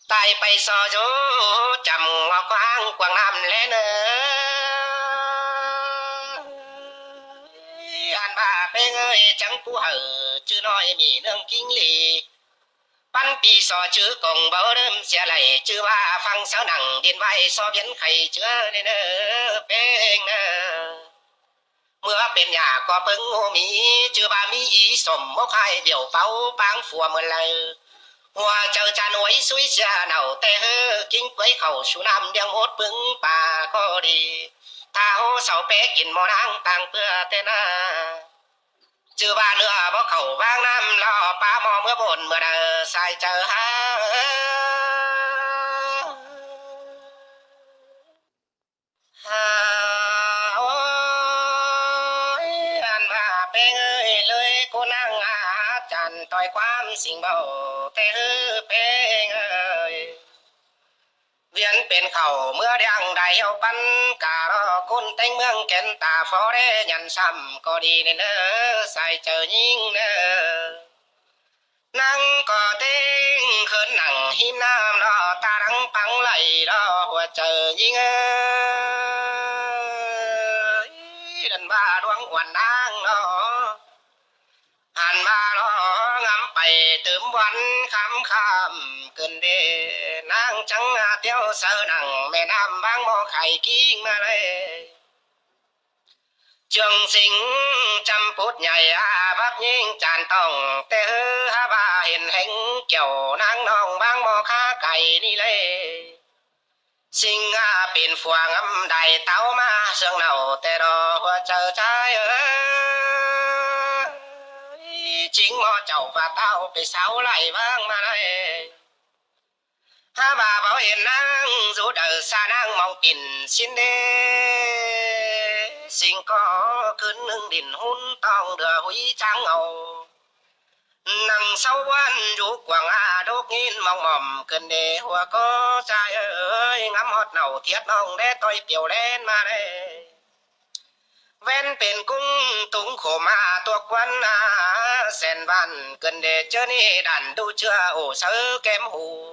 Tai pay so dú chăm ngó ꞌquáng quảng ꞌnặm ꞌlé ꞌnớ. Ăn ꞌva ꞌpéng ơi chắng pú hảư chứ ꞌnọi mỉ ꞌnương ꞌkính lỉ. Pắn pi so chứ cong báu đơm sia đảy chứ ꞌva ꞌphắng sáư nẳng điên ꞌvạy so viến khay ꞌchứa ꞌnị ꞌnớ ꞌpéng ꞌnớ. ꞌMưa pên nhả ꞌcọ ꞌpứng ꞌngô mỉ chứ ꞌva ꞌmí í sổm mốc ꞌhại bẻo páu ꞌpáng phua ꞌmưa đaư. ꞌHua chaư chan uối súi sia nảu ꞌtẹ ꞌhứ ꞌkính quới khảu sú ꞌnặm ꞌdiếng ốt ꞌpứng pa ꞌcọ đi. Ta ꞌhô sau ꞌpé kin ꞌmo ꞌnáng ꞌtáng ꞌpưa ꞌtẹ ꞌna. Chứ ꞌva ꞌnưa báu khảu ꞌváng ꞌnặm lo pá ꞌmo ꞌmưa bôn ꞌmưa đaư sai chaư ha. Ha ơi, ăn ꞌva ꞌpéng ơi ꞌlới ꞌcốn ꞌnáng a chăn ꞌtoi ꞌquám sing báu ꞌtẹ ꞌhứ ꞌpéng ơi. Viến pên khảu ꞌmưa ꞌdiáng đai hiêu pắn ca ꞌlo ꞌcốn ꞌtếng ꞌmướng kén ta phó đé nhăn săm ꞌcọ đi ꞌnị ꞌnớ sai chaư ꞌnhính ꞌnớ. ꞌNăng ꞌcọ ꞌtếng khớn nẳng hím ꞌnặm ꞌlo ta đắng pắng đảy ꞌlo ꞌhua chaư ꞌnhính ơi. Đăn ꞌva ꞌluống uôn ꞌnáng ꞌlo ăn ꞌva ꞌlo ngắm pay tứm ꞌvắn khắm khắm ꞌcứn đế. ꞌNáng chắng a ꞌtiếu sáư nẳng ꞌme ꞌnặm ꞌváng ꞌmo khay ꞌkính ꞌmá đảy. Chương sing chăm pút nhảy a báp ꞌnhính chan tong ꞌtẹ ꞌhứ hák ꞌva hên héng kiẻo ꞌnáng ꞌnọng ꞌváng ꞌmo khá cay ꞌnị ꞌlế. Sing a pên phua ngắm đai táo ꞌmá sương nảu ꞌtẹ đó ꞌhua chaư ꞌchái ơi. Chính ꞌmo chảu ꞌva táo pay sáu lai ꞌváng ꞌmá đảy. Hák ꞌva báu hên ꞌnáng dú đaư sa ꞌnáng mong pin sín đế. Sing ꞌcọ ꞌcứn ꞌnưng đin hún tong đưa huí chắng au. Nẳng sáu ꞌván dú cuông a đốc ꞌnghín mong mỏm ꞌcứn đế ꞌhua ꞌcọ ꞌchái ơi, ngắm ꞌhọt nảu thiết ꞌnọng đé ꞌtoi piêu ꞌlén ꞌmá đé. Vén pên ꞌcúng túng khổ ma tuộc ꞌván a sen ꞌván ꞌcứn đế ꞌchớ ꞌnị đản đu ꞌchưa ổ sáư kém hủ.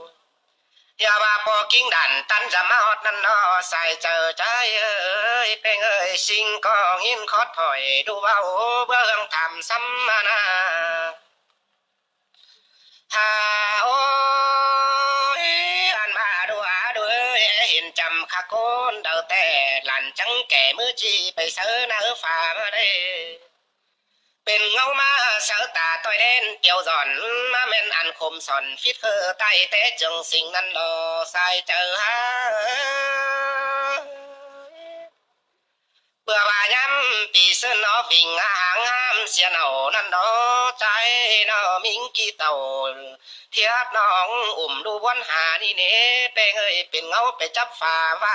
ꞌHia ꞌva ꞌpo ꞌkính đản tắn dăm ꞌmá ꞌhọt ꞌnặn ꞌno sai chaư ꞌchái ơi, ꞌpéng ơi sing ꞌcọ ꞌnghín khót hỏi đu ꞌvạu báu ꞌhương tham sắm ꞌmá ꞌna. Ha ơi, ăn ꞌva đu a đu ơi, hên chăm khắc ꞌcốn đaư ꞌtẹ, lăn chắng kẻ ꞌmứ ꞌchí pay sáư ꞌnớ pha ꞌmá đảy. Pên ꞌngáu ꞌmá sáư ta ꞌtoi ꞌlến piêu dọn, ꞌmá ꞌmen ăn khôm son phít khơ tai té chương sing ꞌnặn lo sai chaư ha. ꞌPưa ꞌva ꞌnhám pi ꞌsớn ó phing háng ꞌhám sia nảu ꞌnặn đó, ꞌchái ꞌnọ ꞌmính ꞌkí tảu thiết ꞌnọng ủm đu ꞌbuốn ha ꞌnị ꞌnế, ꞌpéng ơi pên ꞌngáu pay chắp pha ꞌva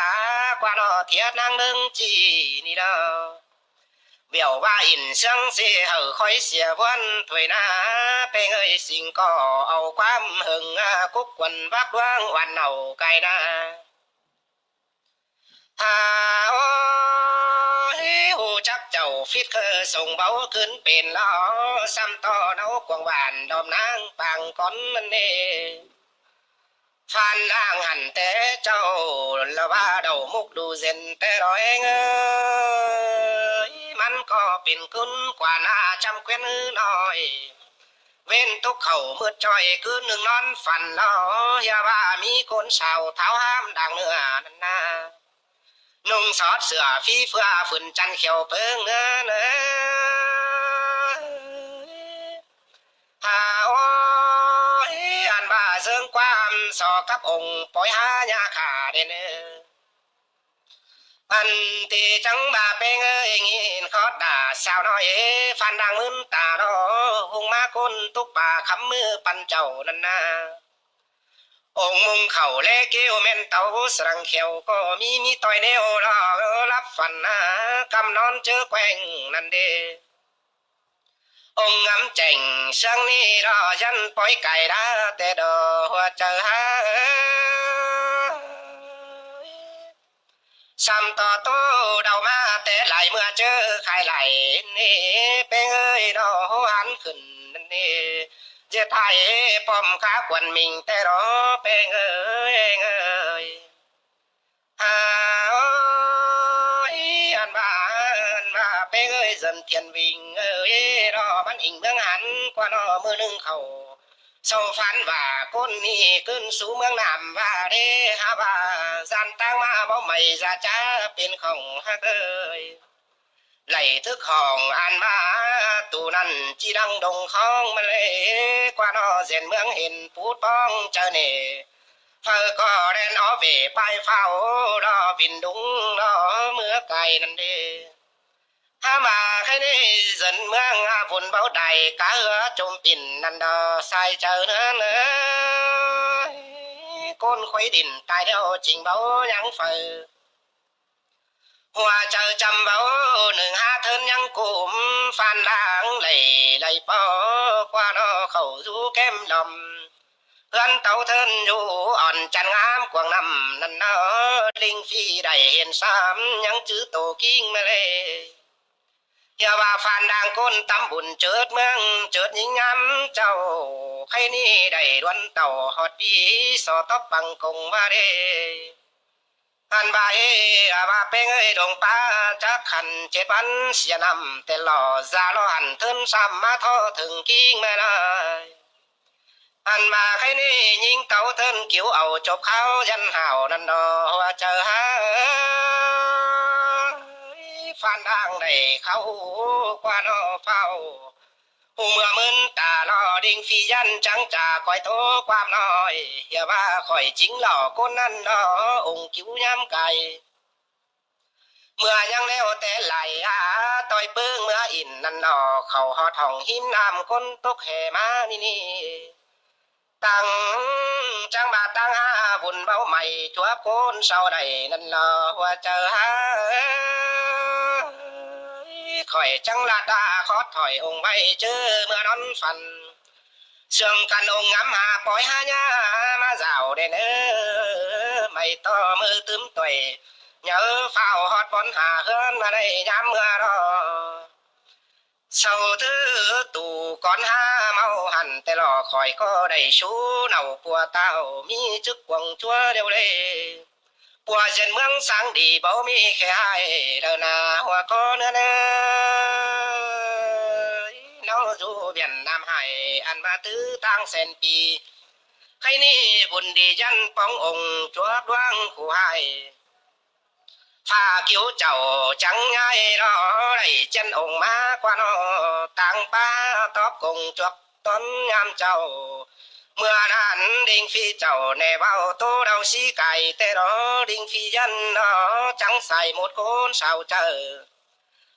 ꞌquá ꞌnọ thiết ꞌnáng ꞌnưng ꞌchí ꞌnị đó. Bẻo ꞌva ỉn ꞌsướng ꞌsê hảư khói sia ꞌbuốn thôi ꞌna, ꞌpéng ơi sing ꞌcọ au ꞌquám hưng cúc quần vác ꞌluống oăn nảu cai ꞌna. Ha ơi, hú chắc chảu phít khơ sông báu ꞌcứn pên lo, ꞌsăm ꞌto ꞌngáu cuông bản đom ꞌnáng pang cón ꞌnặn ꞌnê. Phan đang hẳn té chảu lỏ ꞌva đau mốc đu ꞌdệt té ꞌnọi ꞌngới. ꞌMắn ꞌcọ pên ꞌcốn ꞌquá ꞌna chăm khuyến ꞌnọi. ꞌVến tốc khảu ꞌmựt ꞌchoi ꞌcứn ꞌnưng ꞌnón phăn lo, ꞌhứ ꞌva ꞌmí ꞌcốn sau tháo ꞌhám đang ꞌnưa ꞌnặn ꞌna. ꞌNung sót sửa ꞌphí ꞌphưa phưn chăn khẻo ꞌpơng ꞌnớ ꞌnớ. Ha ôi, ăn ꞌva ꞌsướng ꞌquám so cắp ống pói há ꞌnhá khả đen ơ. Ăn ꞌtị chắng ꞌva ꞌpéng ơi, ꞌnghín khót đả sao ꞌnọi ê, phan đang ꞌmứn ta lo, ꞌhung ꞌmá ꞌcốn tốc pà khắm ꞌmự păn chảu ꞌnặn ꞌna. Ống ꞌmung khảu ꞌlé ꞌkiu ꞌmen tảu săng khẻo ꞌcọ ꞌmí, ꞌmí ꞌtoi ꞌnéo lo lắp phăn ꞌna, ꞌcắm ꞌnón ꞌchớ ꞌquéng ꞌnặn đê. Ống ngắm chẻng ꞌsướng ꞌnị lo ꞌdắn pói cai đá té đo hua chaư ha. Sam ꞌto ꞌtố đau ꞌmá té lai ꞌmưa ꞌchớ khai lai ꞌnị, ꞌpéng ơi lo hú hán khửn ꞌnị. ꞌDệt tai pom cá quan mình té lo ꞌpéng ơi, ơi. Ha ôi, ăn ꞌva, ăn ꞌva ꞌpéng ơi, dân thiên vinh ơi, lo ꞌmắn inh ꞌmướng hẳn ꞌquá ꞌnọ ꞌmự ꞌnưng khảu. Sau phan ꞌva ꞌcốn ꞌnị ꞌcứn sú ꞌmướng Nam ꞌva đê, ha ꞌva ꞌdan ꞌtáng ꞌmá báu mảy da chá pên khỏng hák ơi. Đảy thứk hỏng ăn ꞌmá tu ꞌnặn ꞌchí lăng đông khong ꞌmá ꞌlế, ꞌquá ꞌnọ ꞌdệt ꞌmướng hên pút ꞌpóng chaư nể. Phaư ꞌcọ đen ók ꞌvế pay phao lo vin đúng lo ꞌmứa cai ꞌnặn đê. Ha ꞌva khay ꞌnị dân ꞌmướng ha vun báu đảy cá ꞌhứa chôm pin ꞌnặn đo sai chaư ꞌnớ ꞌnớ. ꞌCốn khuấy đin tai ꞌlẹo chính báu ꞌnhắng phaư. Hua chaư chăm báu ꞌnưng há ꞌthớn ꞌnhắng cúm, phan đang đảy đảy ꞌpo ꞌquá ꞌnọ khảu dú kém lom. ꞌHướn tảu ꞌthớn dú ỏn chăn ngắm cuông ꞌnặm ꞌnặn ꞌnớ, đinh phi đảy hên sam ꞌnhắng chứ tô king ꞌmá ꞌlế. ꞌHứ ꞌva phan đang ꞌcốn tắm bun chớt ꞌmướng chớt ꞌnhính ngắm chảu, khay ꞌnị đảy đuôn tảu ꞌhọt đi so tóp păng công ꞌva đê. Ăn ꞌva ê, ꞌva ꞌpéng ơi, đông pá chắc hẳn chết bắn sia năm té lo da lo hẳn ꞌthớn sam ꞌmá tho thửng king ꞌmá ꞌnọi. Ăn ꞌva khay ꞌnị ꞌnhính tảu ꞌthớn kiu au chộp kháo ꞌdắn hảo ꞌnặn đo hua chaư ha. Phan đang đảy khảu ꞌquá ꞌnọ phao. Hú ꞌmưa ꞌmớn ta lo đinh phi ꞌdắn chắng chả ꞌcoi ꞌtố ꞌquám ꞌnọi. ꞌHứ ꞌva khỏi chính lo ꞌcốn ꞌnặn lo ống kiu ꞌnhám cai. ꞌMưa ꞌnhắng ꞌnéo té lai ha, ꞌtoi ꞌpứng ꞌmưa in ꞌnặn lo khảu ꞌhọt hỏng hím ꞌnặm ꞌcốn tốc hê ꞌmá ꞌnị ꞌnị. Tang chắng ꞌva tang ha vun báu mảy chuốp ꞌcốn sau đảy ꞌnặn lo hua chaư ha. Khỏi chắng ꞌlạ ta khót thỏi ống ꞌvạy ꞌchớ ꞌmưa ꞌnón phăn. Sương căn ống ngắm ha pói há ꞌnhá ꞌmá dảo đen ơ, mảy ꞌto ꞌmự tứm tuổi. Nháư phao ꞌhọt bón ha ꞌhướn ꞌmá đảy ꞌnhám ꞌmưa ꞌnọ. Sau thứ tủ cón há ꞌmáu hẳn té lo khỏi ꞌcọ đảy sú nảu pua táo ꞌmí chức cuông ꞌchua điêu đê. Pua ꞌdệt ꞌmướng sáng đi báu ꞌmí khe ꞌhại đaư ꞌna hua ꞌcọ ꞌnớ ꞌnớ. ꞌNáu dú Việt Nam ꞌhại ăn ꞌva tứ ꞌtáng sen pi. Khay ꞌnị vun đi ꞌdắn póng ống chuốp ꞌluống khu ꞌhại. Pha kiu chảu chắng ꞌnhái lo đảy ꞌchiến ống ꞌmá ꞌquá ꞌnọ, táng pá tóp công chuốp tón ꞌnhám chảu. ꞌMưa ꞌnặn đinh phi chảu nể ꞌvạu ꞌtố đau sí cai té lo đinh phi ꞌdắn lo chắng sai một ꞌcốn sau chaư.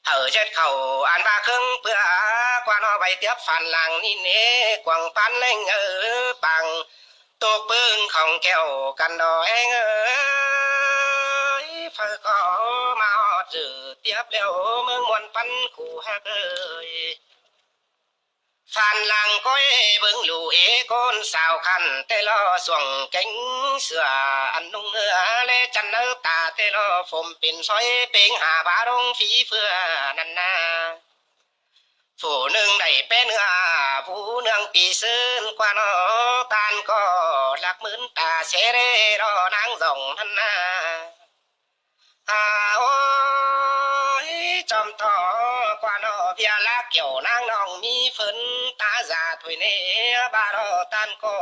Hảư ꞌdệt khảu ăn ꞌva khớng ꞌpưa ꞌquá ꞌnọ vay tiếp phan lang ꞌnị ꞌnế cuông pán ꞌlẹng ơ pang. Tốc ꞌpứng khong kẻo căn đo ꞌhéng ơi, phaư ꞌcọ ꞌmá ꞌhọt dử tiếp ꞌlẹo ꞌmướng ꞌmuôn pắn khu hák ơi. Phan lang ꞌcói bớng lũ ế ꞌcốn sao khăn té lo suông kéng sửa ăn ꞌnung ꞌnưa ꞌlé chăn ꞌnớ ta té lo phôm pên sói péng ha bá đông phi ꞌphưa ꞌnặn ꞌna. Phủ ꞌnưng đảy pén ꞌnưa, phủ ꞌnưng pi ꞌsướng ꞌquá ꞌnọ tan ꞌcọ ꞌmứn ta ꞌsê ꞌlế lo ꞌnáng dỏng ꞌnặn ꞌna. À, ôi, chom ꞌtọ ꞌquá ꞌnọ ꞌviạk lák kiẻo ꞌnáng ꞌnọng ꞌmí phớn ta dả thôi ꞌnê, ꞌva lo ꞌtan ꞌcọ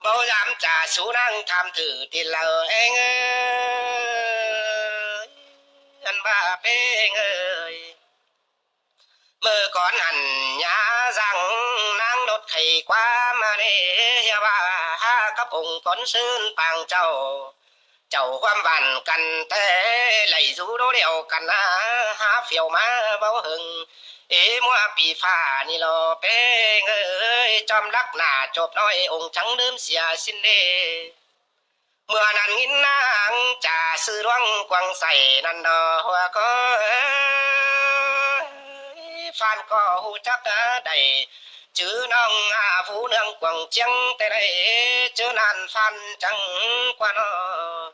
báu dám chả sú ꞌnáng tham thử tin lỏ ꞌeng ơi, ăn ꞌva ꞌpéng ơi. ꞌMự cón hẳn nhá dáng ꞌnáng đốt khay ꞌquám ꞌnê, ꞌhứ ꞌva hák cắp ống cón ꞌsướng pang chảu, chảu ꞌquám ꞌván căn té, đảy dú đô điêu căn ꞌna, hák phiêu ꞌmá báu hưng. Ê ꞌmúa pi ꞌphạ ꞌnị lo ꞌpéng ơi, chom lắc nả chộp ꞌnọi ống chắng đớm sia ꞌsịn đê. ꞌMưa ꞌnặn ꞌnghín ꞌnáng chả ꞌsứ ꞌluống cuông sảy ꞌnặn đo ꞌhua ꞌcọ ơi, ꞌphắn ꞌcọ ꞌhụ chắc đảy chứ ꞌnọng à, phú nương cuông ꞌchiếng té đảy, chứ ꞌnặn ꞌphắn chắng ꞌquá ꞌnọ.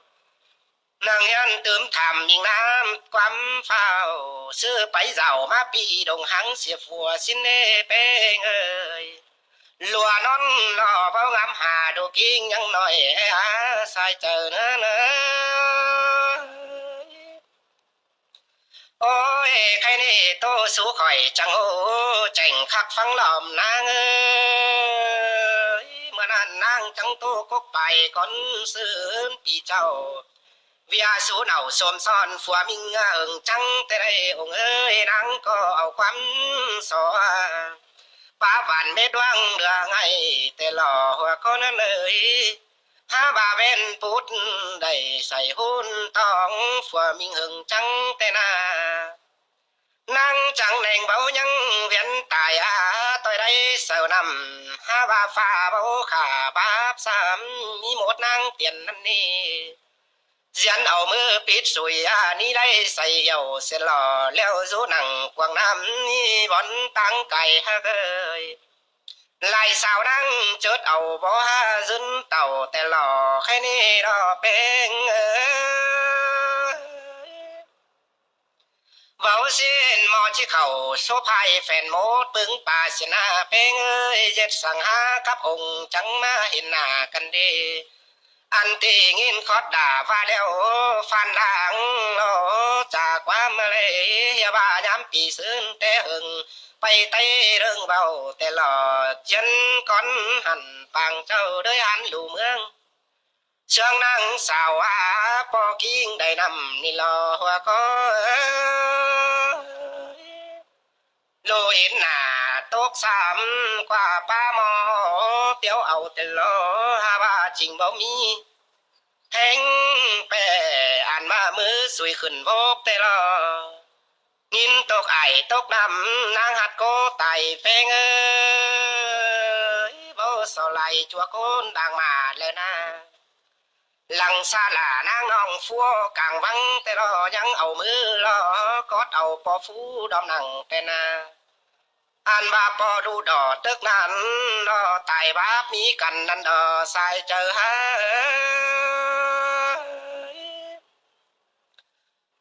ꞌNáng ꞌnhắng tứm tham ꞌmính ꞌnám ꞌquám phao, ꞌsứ pay dảo ꞌmá pi đồng háng sia phua ꞌsịn ꞌnê ꞌpéng ơi. ꞌLụa ꞌnón lo báu ngắm hả đu ꞌkính ꞌnhắng ꞌnọi ê, à, sai chaư ꞌnớ ꞌnớ. Ôi, khay ꞌnị ꞌtố sú khỏi chắng ꞌhụ chẻng khắc ꞌphắng lom ꞌnáng ơi. ꞌMưa ꞌnặn ꞌnáng chắng ꞌtố cốc pay cón ꞌsướng pi chảu. ꞌViạk sú nảu sôm son phua ꞌmính ưng chắng té đảy ống ơi, ꞌnáng ꞌcọ au ꞌquám so pá ꞌván mết ꞌluống đưa ngay té lo ꞌhua ꞌcọ ꞌnặn ơi. Hák ꞌva ꞌvén pút đảy sảy hún tong phua ꞌmính ưng chắng té ꞌna. ꞌNáng chắng ꞌneng báu ꞌnhắng viến tai à, ꞌtoi đảy sau ꞌnặm, hák ꞌva ꞌphạ báu khả báp sam, ꞌmí mốt ꞌnáng tiên ꞌnặn ꞌnị. Diến au ꞌmứ pít sủi à, ꞌnị đảy sảy yẻo sia lo, ꞌlẹo dú nẳng cuông ꞌnặm ꞌnị bón táng cai hák ơi. Lai sau ꞌnáng chớt au bó hák dưn tảu té lo khay ꞌnị lo ꞌpéng ơi. Báu ꞌsịn ꞌmo ꞌchí khảu sốp ꞌhại phén mốt ꞌpứng pa sia ꞌna ꞌpéng ơi, ꞌdệt săng hák cắp ống chắng ꞌmá hên nả căn đê. Ăn ti ꞌnghín khót đả ꞌva ꞌlẹo ꞌphắn lăng lo chả ꞌquám ꞌmá ꞌlế, ꞌhứ ꞌva ꞌnhám pi ꞌsướng té hưng pay tay ꞌlớng báu té lo, chiến cón hẳn pang chảu đới hán ꞌlụk ꞌmướng. ꞌSướng ꞌnáng sau à, ꞌpo ꞌkính đảy ꞌnặm ꞌnị lo ꞌhua ꞌcọ ơi. ꞌLụk ín nả tốc sam ꞌquá pá ꞌmo, tiếu au té lo, hák ꞌva ching báu ꞌmí ꞌhéng ꞌpẹ, ăn ꞌva ꞌmứ sủi khửn vốc té lo. ꞌNgín tốc ải tốc ꞌnặm ꞌnáng hắt ꞌcó tai ꞌpéng ơi, báu so lai ꞌchua ꞌcốn đang ꞌmá ꞌlẹo ꞌna. Lăng sa lả ꞌnáng ꞌnọng phua cang vắng té lo, ꞌnhắng au ꞌmứ lo cót au ꞌpo phú đom nẳng té ꞌna. Ăn ꞌva ꞌpo đu đỏ tớc ꞌnặn lo tai báp ꞌmí căn ꞌnặn đo sai chaư hák.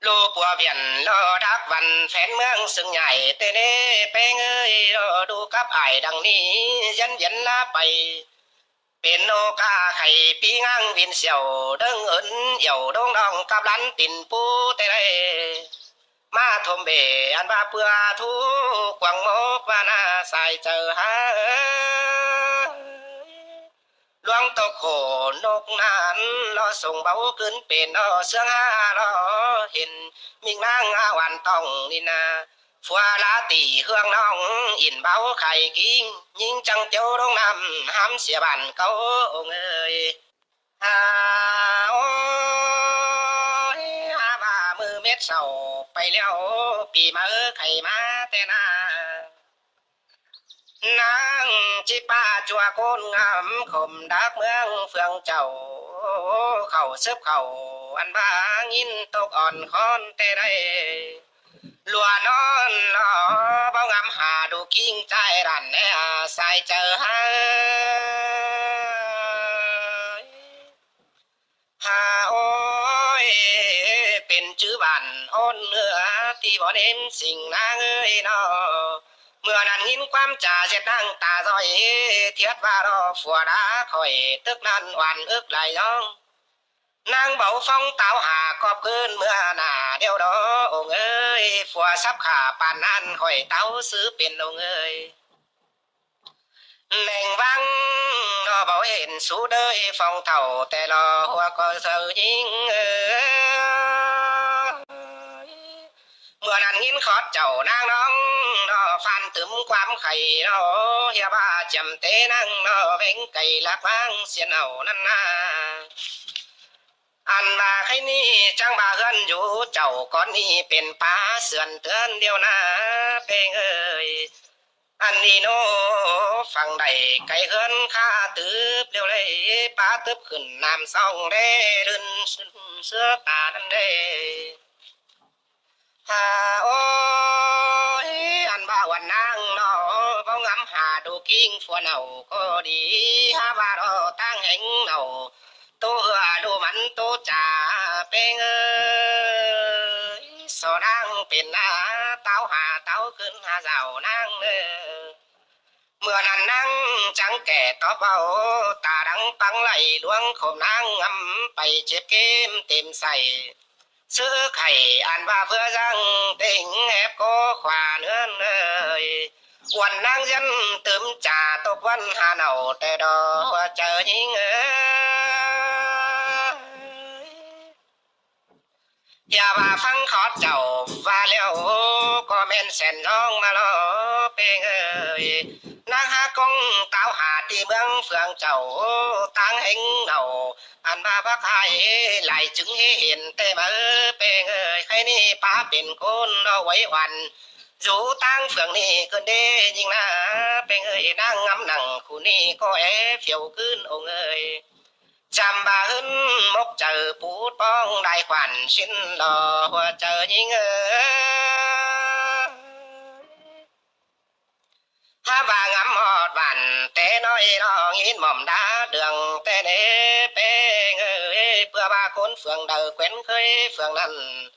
ꞌLụk pua viển lo đắc văn phén ꞌmướng sưng nhảy té ꞌnê ꞌpéng ơi, lo đu cắp ải đăng ꞌnị, dán viển ꞌlá pay. Pên ꞌnô ca khay ꞌpi ꞌngang vin siẻo, ꞌlớng ứn yẻo đống đong cắp lán tin pú té đảy. ꞌMá thôm bể ăn ꞌva ꞌpưa thú cuông mốc ꞌva ꞌna sai chaư hák. ꞌLuống tốc khổ ꞌnộc ꞌnặn lo sông báu ꞌcứn pên lo ꞌsướng hák lo hên ꞌmính ꞌnáng a ꞌván tỏng ꞌnị ꞌna. Phua lá tỉ hương ꞌnọng ín báu khai ꞌkính, ꞌnhính chắng tiếu đống ꞌnặm hám sia bản cáu ống ơi. À, ôi, hák ꞌva ꞌmự mết sau pay ꞌlẹo, pi máư khay ꞌmá té ꞌna. ꞌNáng ꞌchí pá ꞌchua ꞌcốn ngắm khôm đắc ꞌmướng phường chảu, khảu sớp khảu ăn ꞌva ꞌnghín tốc ỏn khón té đảy. ꞌLụa ꞌnón lo báu ngắm hả đu king ꞌchái đản ꞌnê sai chaư hák. Hák ôi, pên chứ bản ôn ꞌnưa ti bón êm sing ꞌnáng ơi ꞌnọ. ꞌMưa ꞌnặn ꞌnghín ꞌquám chaư ꞌdệt ꞌnáng ta ꞌdoi, thiết ꞌva ꞌlo phua đá khỏi tức ꞌnặn oan ước lai ꞌdong. ꞌNáng báu phóng táo hả cọp ꞌcứn ꞌmưa nả điêu đó, ông ơi, phua sắp khả pán ꞌnặn khỏi táo xứ pên, ông ơi. ꞌNéng ꞌváng ꞌno báu hên sú đới phong thảo ꞌtẹ lo hua ꞌcọ sau ꞌnhính ơi. ꞌMưa ꞌnặn ꞌnghín khót chảu ꞌnáng ꞌnóng ꞌno phán tứm ꞌquám khay ꞌno, ꞌhiạk ꞌva chiêm té ꞌnáng ꞌno ꞌvén cay lác ꞌváng xiên ảu ꞌnặn ꞌna. Ăn ꞌva khay ꞌnị chắng ꞌva ꞌhướn dú chảu cón ꞌnị pên pá sươn ꞌtướn điêu ꞌna ꞌpéng ơi. Ăn ꞌnị ꞌnô phăng đảy cáy ꞌhướn ꞌkhạ tứp điêu ꞌlế, pá tứp khửn ꞌnam song đé đưn ꞌsứa ta ꞌnặn đé. Hả ơi, ăn ꞌva uôn ꞌnáng ꞌno báu ngắm hả đu king phua nảu ꞌcọ đi, hả ꞌva ꞌno ꞌtáng hên nảu ꞌtố ꞌhưa đu mẳn ꞌtố chả ꞌpéng ơi. So ꞌnáng pên ꞌna táo hả táo ꞌcứn hả dảo ꞌnáng ơ. ꞌMưa ꞌnặn ꞌnáng chắng kẻ tóp báu, ta đắng pắng lạy luống khốm ꞌnáng ngắm pay chếp kêm têm say. Sứ khảy ăn ꞌva ꞌpưa dăng têng ép ꞌcọ khua ꞌnưn ơi. Uôn ꞌnáng ꞌdiến tứm chả tốc ꞌvắn hả nảu ꞌtẹ đó hua chaư ꞌnhính ơi. ꞌHiạk ꞌva phắng khót chảu ꞌva ꞌlẹo ꞌcọ ꞌmen sẻn ꞌdong ꞌmá ꞌlo ꞌpéng ơi. ꞌNáng hả ꞌcóng táo hả ti ꞌmướng phường chảu ꞌtáng hên nảu. Ăn ꞌva bác hai lai chứng hên ꞌtẹ ꞌmá ꞌpéng ơi. Khay ꞌnị pá pên ꞌcốn ꞌno uối oăn dú ꞌtáng phường ꞌnị ꞌcứn đé ꞌnhính ꞌna ꞌpéng ơi. ꞌNáng ngắm nẳng khu ꞌnị ꞌcọ é phiêu ꞌcứn ông ơi. Chăm ꞌva ꞌhướn mốc chaư pút ꞌpóng đai khoản sín lo hua chaư ꞌnhính ơi. Hả ꞌva ngắm ꞌhọt bản té ꞌnọi ꞌno ꞌnghín mỏm đá đường ꞌtẹ ꞌnế ꞌpéng ơi. ꞌPưa ꞌva ꞌcốn phường đaư quén khới phường ꞌnặn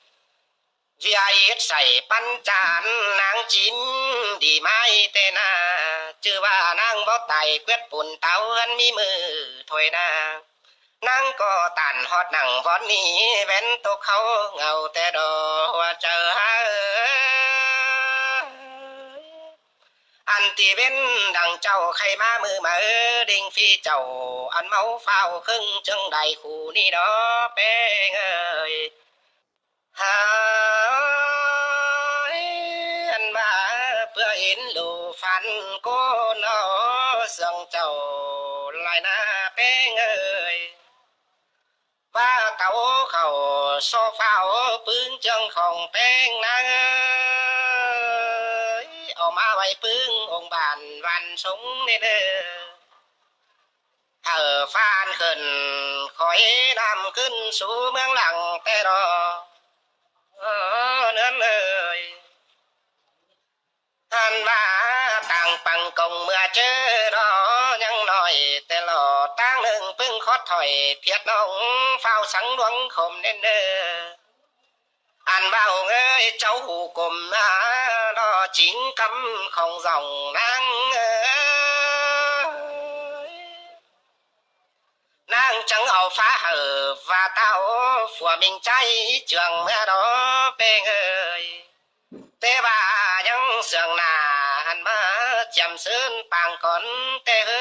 ꞌviạk ít sảy păn chán ꞌnáng chín đi mai ꞌtẹ ꞌna. ꞌChư ꞌva ꞌnáng báu tai ꞌquiến pun táo ꞌhướn ꞌmí ꞌmự thôi ꞌna. ꞌNáng ꞌcọ tản ꞌhọt nẳng vón ꞌnị ꞌvén tốc khảu ngảu ꞌtẹ đó hua chaư hả ơi. Ăn ti ꞌvến đăng chảu khay ꞌmá ꞌmự máư đinh phi chảu ăn máu phao khưng chưng đai khu ꞌnị đó ꞌpéng ơi. Hả ơi, ăn ꞌva ꞌpưa ín lu phăn ꞌcốn ꞌno sương chảu lai ꞌna ꞌpéng ơi. ꞌVa táo khảu so phao ꞌpứng ꞌchương khong ꞌpéng ꞌnáng ơi, au ꞌmá ꞌvạy ꞌpứng ông bản văn sống ꞌnê ơ. Hảư phan khửn khỏi ꞌnặm ꞌcứn sú ꞌmướng lăng ꞌtẹ ꞌnọ. Ơ, ꞌnưn ơi. Ăn ꞌva tang păng công ꞌmưa ꞌchớ ꞌnọ ꞌnhắng ꞌnọi ꞌtẹ lo ꞌtáng ꞌnưng ꞌpứng khót thỏi thiệt ꞌnọng phao sắng luống khôm ꞌnên ơ. Ăn ꞌva ông ơi cháu hủ cùm ꞌnọ chính cắm khong dòng ꞌnáng ơi. ꞌNáng chắng au phá hảư ꞌva táo phua ꞌmính ꞌchái ꞌchương ꞌmưa đó ꞌpéng ơi. Té ꞌva ꞌnhắng sương nả ăn ꞌva chiêm sưn pang cón ꞌtẹ ꞌhứ.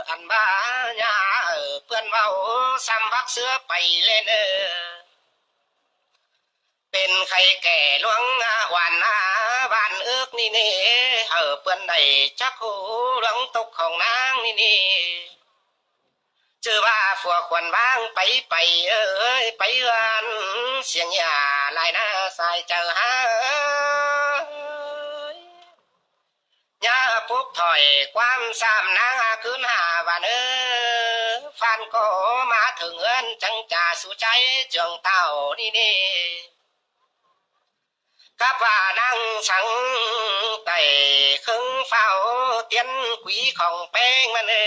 Ăn ꞌva ꞌnhá hảư ꞌpươn ꞌvạu sam vắc ꞌsứa pay ꞌlến ơ. Pên khay kẻ luống, à, oan, à, ꞌván ước ꞌnị ꞌnị, hảư ꞌpươn đảy chắc ꞌhụ luống tốc khong ꞌnáng ꞌnị ꞌnị. ꞌChớ ꞌva phua khuôn ꞌváng pay pay ơi, pay ꞌván siêng ꞌnhá lai ꞌna sai chaư hả ơi. ꞌNhá púp thỏi ꞌquám sam ꞌnáng hả ꞌcứn hả ꞌván ơ. Phan ꞌcọ ꞌmá thửng ꞌhướn chắng chả sú ꞌchái ꞌchương táo ꞌnị ꞌnị. Cắp ꞌva ꞌnáng sắng tảy khứng phao tiên quí khong ꞌpéng ꞌmắn ơ.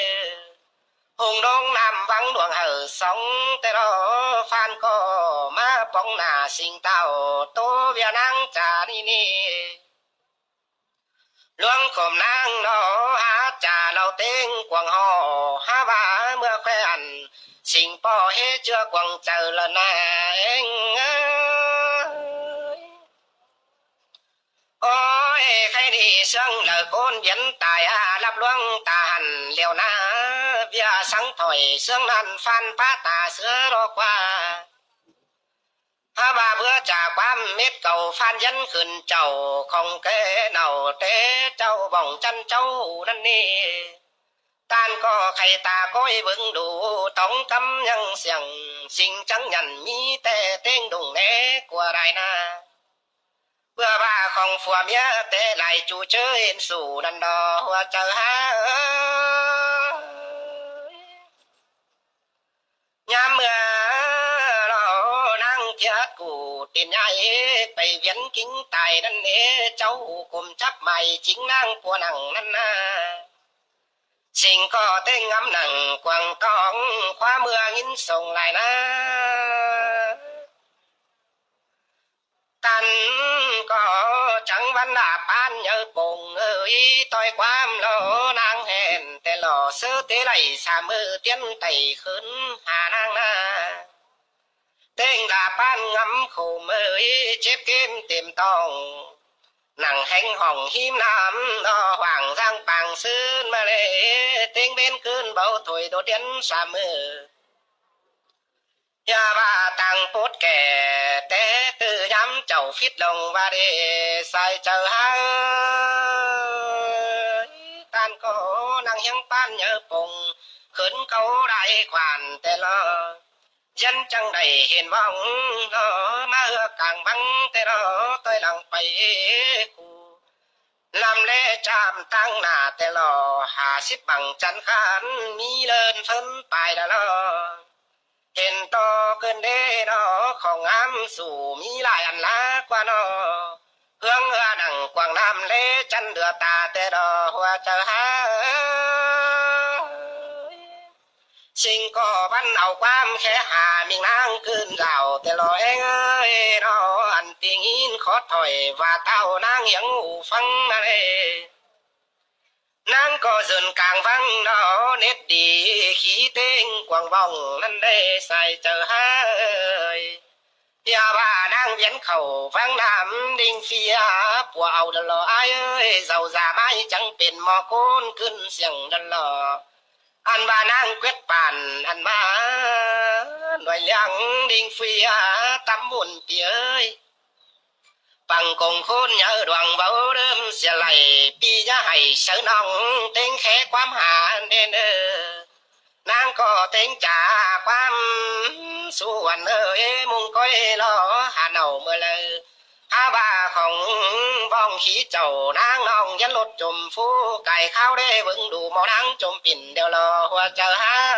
Hông đông ꞌnặm ꞌvắng luông hảư sóng ꞌtẹ ꞌnọ. Phan ꞌcọ ꞌmá póng nả sing táo ꞌtố ꞌviạk ꞌnáng chả ꞌnị ꞌnị. ꞌluống khổm ꞌnáng ꞌnọ, hák ꞌchạ lảu ꞌtếng cuông ꞌhọ, hák ꞌva ꞌmưa ꞌkhoi ăn, sính ꞌpọ ꞌhế ꞌchưa cuông chaư lỏ ꞌna ꞌeng ới. Ối, khay đi ꞌsướng đaư ꞌcốn viến tai a, lắp ꞌluống ta hẳn liêu ꞌna, ꞌviạk sắng thỏi ꞌsướng ꞌnặn ꞌphắn pá ta ꞌsứa ꞌló ꞌquá. Hák ꞌva bứa ꞌchạ ꞌquám mết cảu ꞌphắn dán khửn chảu khong ké nảu té chảu bỏng chăn chảu ꞌnặn ꞌnị. ꞌTan ꞌcọ khay ta ꞌcoi bớng đu tóng cắm ꞌnhắng siêng, sính chắng nhẳn ꞌmí té ꞌtếng đung né cua đai ꞌna. ꞌPưa ꞌva khong phua ꞌmía té lai ꞌchu ꞌchớ hên sủ ꞌnặn đo ꞌhua chaư hák ới. ꞌNhám ꞌmưa ꞌló ꞌnáng thiết củ tin nhai pay viến ꞌkính tai ꞌnặn ꞌnế, chảu khổm chắp mai chính ꞌnáng pua nẳng ꞌnặn ꞌna. Sính ꞌcọ ꞌtếng ngắm nẳng cuông tóng, ꞌkhua ꞌmưa ꞌnghín sông lai ꞌna. ꞌTan ꞌcọ chắng ꞌvắn lả ꞌpán nháư pông ới, ꞌtoi ꞌquám ꞌló ꞌnáng hên té lo ꞌsớ té đảy sa ꞌmự tiến tảy khửn ha ꞌnáng ꞌna. ꞌTếng lả ꞌpán ngắm khổ ꞌmự chếp kêm têm tong, nẳng héng hỏng hím ꞌnặm ꞌnọ hoảng ꞌdáng pang ꞌsướng ꞌmá ꞌlế, ꞌtếng bến ꞌcứn báu thôi đột điến sa ꞌmự. ꞌDa ꞌva ꞌtáng pốt kẻ té ꞌtứ ꞌnhám chảu phít lông ꞌva đê sai chaư hák ới. ꞌTan ꞌcọ ꞌnăng hiếng ꞌpán nháư pông khửn cáu đai khoản té lo. Dán chắng đảy hên ꞌvóng lo ꞌmá ꞌhứa cang băng té lo ꞌtoi lăng pay khu. ꞌLắm ꞌlế cham ꞌtáng nả té lo hả síp bằng chăn khăn ꞌmí ꞌlợn phớn pay đa lo. Hên ꞌto ꞌcứn đế ꞌnọ khong ám sủ ꞌmí lai ăn lá ꞌquá ꞌnọ. ꞌHướng ꞌhứa nẳng quảng ꞌnặm ꞌlế chăn đưa ta té lo ꞌhua chaư hák ới. Sính ꞌcọ ꞌvắn au ꞌquám khé ha ꞌmính ꞌnáng ꞌcứn dảo té lo ꞌeng ới ꞌnọ, ăn ti ꞌnghín khót thỏi ꞌva ꞌtạu ꞌnáng hiếng ú phắng ꞌna ꞌlế. ꞌNáng ꞌcọ dưn cang ꞌvắng ꞌnọ nết đi, khí ꞌtếng quảng vong ꞌnặn đảy sai chaư hák ới. ꞌDa ꞌva ꞌnáng viến khảu ꞌvắng ꞌnặm đinh phi a, pua au đa lo ai ới, dau da mai chắng pên ꞌmo ꞌcốn ꞌcứn siêng đa lo. Ăn ꞌva ꞌnáng ꞌquiết păn, ăn ꞌva nuai ꞌliệng đinh phi a, tắm bun pi ới. Păng công khốn nháư đuang báu đơm sia lay, pi nhá hảy sáư ꞌnọng ꞌtếng khé ꞌquám ha đen ơ. ꞌNáng ꞌcọ ꞌtếng chả ꞌquám su ăn ơ, ê mung ꞌcoi lo ha nảu ꞌmưa lau. Hák ꞌva khong vong khí chảu ꞌnáng ꞌnọng dán lốt chôm phú, cai kháo đé bớng đu ꞌmo ꞌnáng chôm pin đeo lo ꞌhua chaư hák